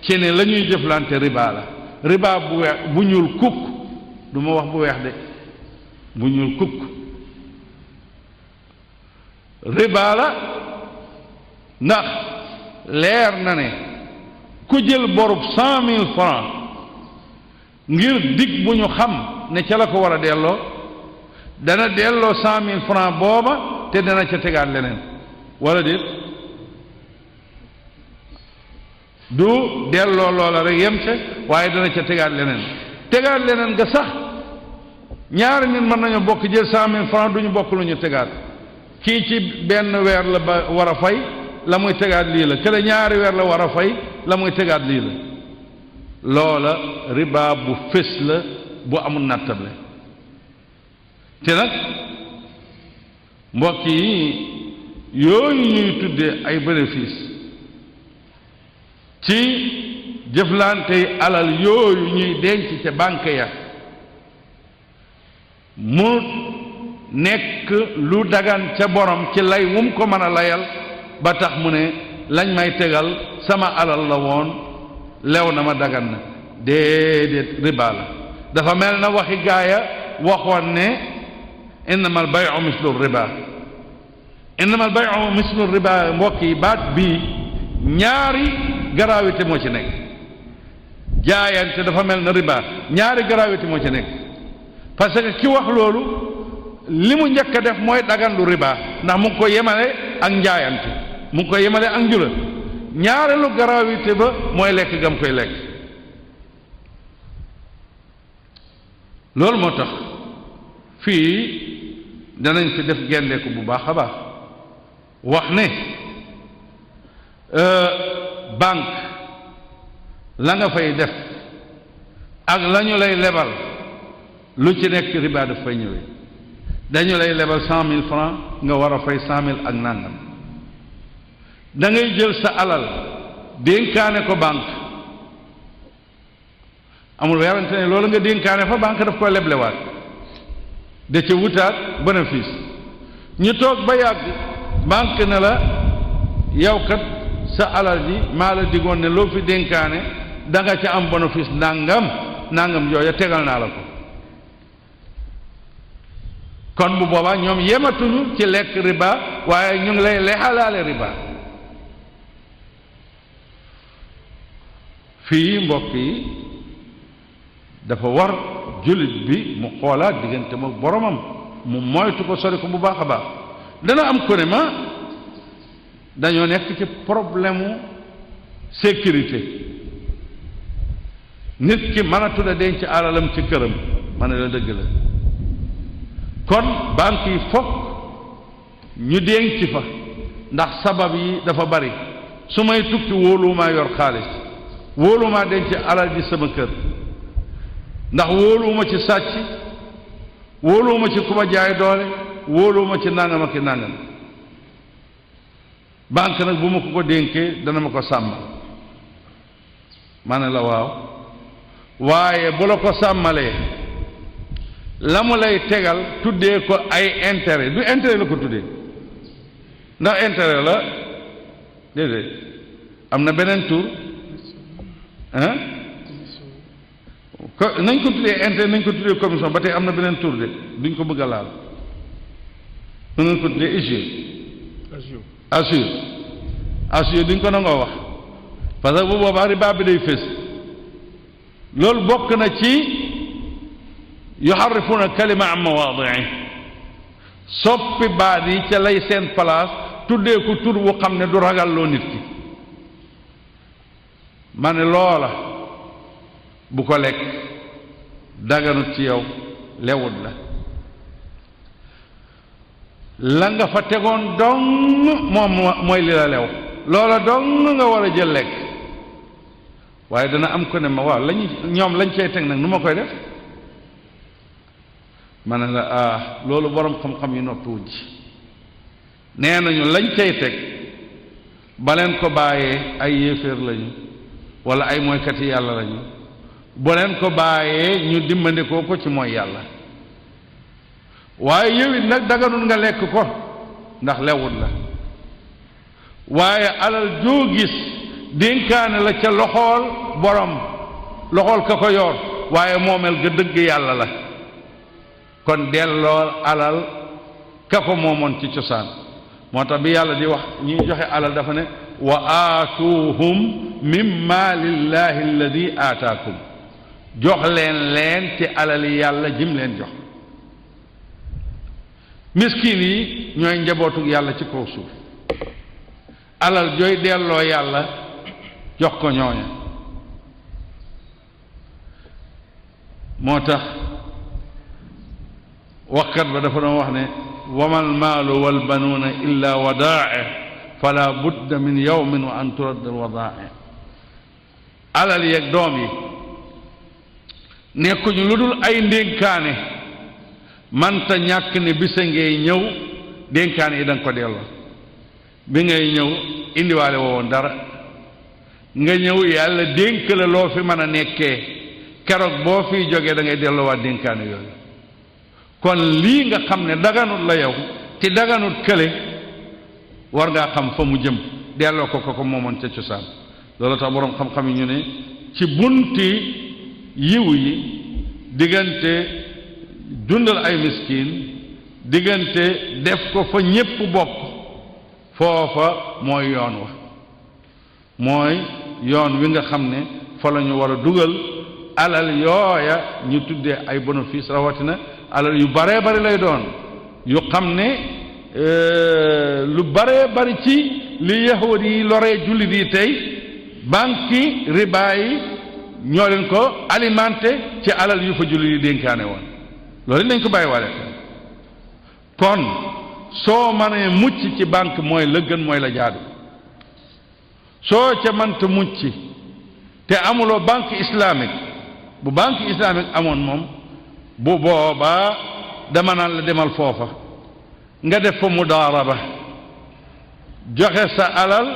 ci ne la ñuy jëflante riba la riba bu weex bu ñuul kukk du ma wax bu weex de bu ñuul kukk riba la ndax leer na ne ku jël borub 100,000 francs ngir dig bu ñu xam ne ca la ko war a delloo dana delloo 100,000 francs booba te dana ca tegaat leneen wala déet du delloo loola rek yem ca waaye dana ca tegaat leneen nga sax ñaari nit mën nañu bokk jël 100,000 francs du ñu bokk lu ñu tegaat kii ci benn weer la ba war a fay la muy tegaat lii la kële ñaari weer la war a fay la muy tegaat lii la loola riba bu fés la bu amul nattable te nag mbokk yi yooyu ñuy tuddee ay bénéfice ci jëflante alal yooyu ñuy denc ca banque ya mu nekk lu dagan ca borom ci lay wum ko mën a layal ba tax mu ne lañ may tegal sama alal la woon lew na ma dagan na déedéet riba la dafa mel na waxi gaaya waxoon ne innama al bay'u mislu riba innama al bay'u mislu riba mbokk yi baat bii ñaari gravité moo ci nekk jaayante dafa mel na riba ñaari gravité moo ci nekk parce que ki wax loolu li mu njëkk a def mooy dagan lu riba ndax mu ngi ko yemale ak njaayante mu ngi ko yemale ak njula ñaareelu gravité ba mooy lekk gam koy lekk loolu moo tax fii danañ fi def gendeeku bu baax a baax wax ne banque la nga fay def ak la ñu lay lebal lu ci nekk riba daf fay ñëwee dañu lay lebal 100,000 francs nga war a fay 100,000 ak nangam da ngay jël sa alal dénkaane ko banque amul weerante ne loolu nga dénkaane fa banque daf koy leblewaat da ca wutaat bénéfice ñu toog ba yàgg banque ne la yow kat sa alal ji maa la digoon ne loo fi dénkaane da nga ca am bénéfice nangam yooya tegal naa la ko kon bu boobaa ñoom yematuñu ci lekk riba waaye ñu ngi lay lexalaale riba fii mbokk yi dafa war jullit bi mu xoolaat diggante moom boromam mu moytu ko sori ko bu baax a baax dana am ko ne ma dañoo nekk ci problème mu sécurité nit ki mën a tudda denc alalam ci këram ma ne la dëgg la kon banque yi fokk ñu denc fa ndax sabab yi dafa bari su may tukki wóoluwumaa yor xaalis wóoluwumaa denc alal ji sama kër ndax wóoluwuma ci sàcc wóoluwuma ci ku ma jaay doole wóoluwuma ci nangam ak i nangam banque nag bu ma ko dénkee dana ma ko sàmm ma ne la waaw waaye bu la ko sàmmalee la mu lay tegal tuddee ko ay intérêt du intérêt la ko tuddee ndax intérêt la déedéet am na beneen tur hein nañ ko tuddee intérêt nañ ko tuddee commission ba tey am na beneen tur de duñ ko bëgg a laal mën nañ ko tuddee assure duñ ko nangoo wax parce que bu boobaa riba bi day fés loolu bokk na ci yuharrifuna kalima an mawaadi'i soppi baat yi ca lay seen place tuddee ko tur bu xam ne du ragal loo nit ki ma ne loola bu ko lekk daganut ci yow lewut la nga fa tegoon dong moom mooy li la lew loola dong nga war a jël lekk waaye dana am ko ne ma waaw lañu ñoom lañ cay teg nag nu ma koy def ma ne la loolu borom xam-xam yi noppiwuñ ci nee nañu lañ cay teg ba leen ko bàyyee ay yéeféer lañu wala ay mooykati yàlla lañu bu leen ko bàyyee ñu dimbandikoo ko ci mooy yàlla waaye yow it nag daganul nga lekk ko ndax lewut la waaye alal joo gis dénkaane la ca loxool borom loxool ka ko yor waaye moomeel ga dëgg yàlla la kon delloo alal ka ko moomoon ci cosaan moo tax bi yàlla di wax ñuy joxe alal dafa ne wa aatuuhum min maalillahi alladi aataakum jox leen ci alali yàlla jim leen jox miskin yi ñooy njabootug yàlla ci kaw suuf alal jooy delloo yàlla jox ko ñooña moo tax waxkat ba dafa doon wax ne wama almaalu walbanuuna illa wadaa'i fala budda min yawmin wa an turadda alwadaa'i alal yeeg doom yi nekkuñu lu dul ay ndénkaane manta ñàkk ne bisa ngay ñëw dénkaane yi da nga ko delloo bi ngay ñëw indiwaale woon dara nga ñëw yàlla dénk la loo fi mën a nekkee keroog boo fiy jógee da ngay delloowaat dénkaane yooyu kon lii nga xam ne daganut la yow te daganut kële war ngaa xam fa mu jëm delloo ko moomoon ca cosaan loolu tax boroom xam-xam yi ñu ne ci bunti yiw yi diggante dundal ay miskin diggante def ko fa ñépp bokk foofa mooy yoon wa mooy yoon wi nga xam ne fa la ñu war a dugal alal yooya ñu tuddee ay bénéfice rawatina alal yu baree bari lay doon yu xam ne lu baree bari ci li yahud yi loree jullit yi tey banque riba yi ñoo leen ko alimenté ci alal yu fa jullit yi dénkaane woon loolu nañ ko bàyyi waale kon soo mënee mucc ci banque mooy la gën mooy la jaadu soo ca mënta mucc te amuloo banque islamique bu banque islamique amoon moom bu boobaa dama naan la demal foofa nga def fa mudaaraba joxe sa alal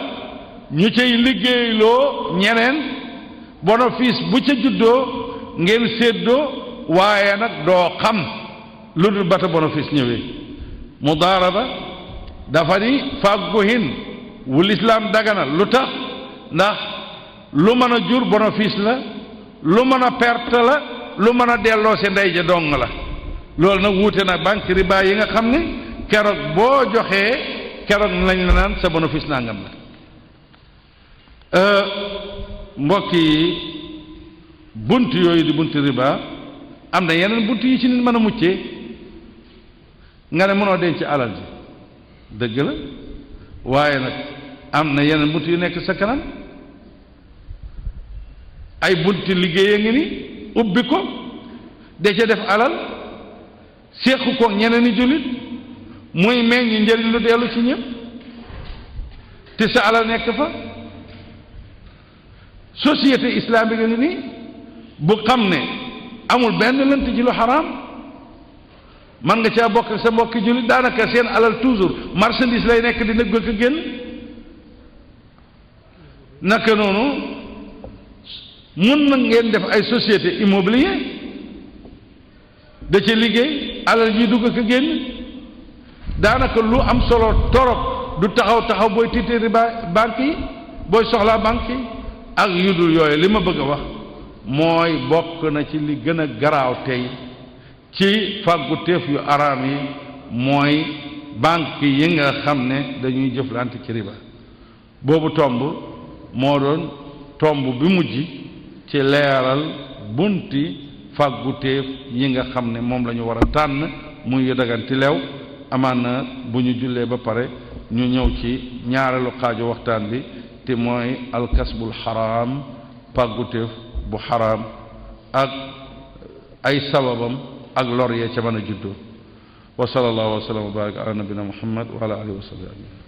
ñu cay liggéeyloo ñeneen bénéfice bu ca juddoo ngeen séddoo waaye nag doo xam lu dul bata bénéfice ñëwee mudaaraba dafa ni fàgguhin wu lislaam daganal lu tax ndax lu mën a jur bénéfice la lu mën a perte la lu mën a delloo si ndey ja dong la loolu nag wuute na banque riba yi nga xam ne keroog boo joxee keroog lañ la naan sa bénéfice nangam la mbokk yi bunt yooyu di bunt riba am na yeneen bunt yi ci nit mën a muccee nga ne mënoo denc alal ji dëgg la waaye nag am na yeneen bunt yu nekk sa kanam ay bunti liggéey a ngi ni ubbi ko de ca def alal séqu ko ñeneen i jullit muy meññ njëriñ lu dellu ci ñëpp te sa alal nekk fa société islamique a ngi nii bu xam ne amul benn lënt ci lu xaraam man nga caa bokk sa mbokki jullit daanaka seen alal toujours marchandise lay nekk di nëgg ko génn naka noonu mun na ngeen def ay société immobilier da ca liggéey alal ji dugg ko génn daanaka lu am solo torop du taxaw booy tiitee riba banque yi booy soxlaa banque yi ak yu dul yooyu li ma bëgg a wax mooy bokk na ci li gën a garaaw tey ci fàggu teef yu araam yi mooy banque yi nga xam ne dañuy jëflante ci riba boobu tomb moo doon tomb bi mujj ci leeral bunti fàggu teef yi nga xam ne moom la ñu war a tànn muy yu daganti leew amaan na bu ñu jullee ba pare ñu ñëw ci ñaareelu xaaju waxtaan bi te mooy alkasbul xaraam pàgguteef bu xaraam ak ay sababam ak lor yee ca mën a juddoo wa sallallahu wa sallam wa barak ala nabina muhammad wa ala alihi wa sahbihi ajmain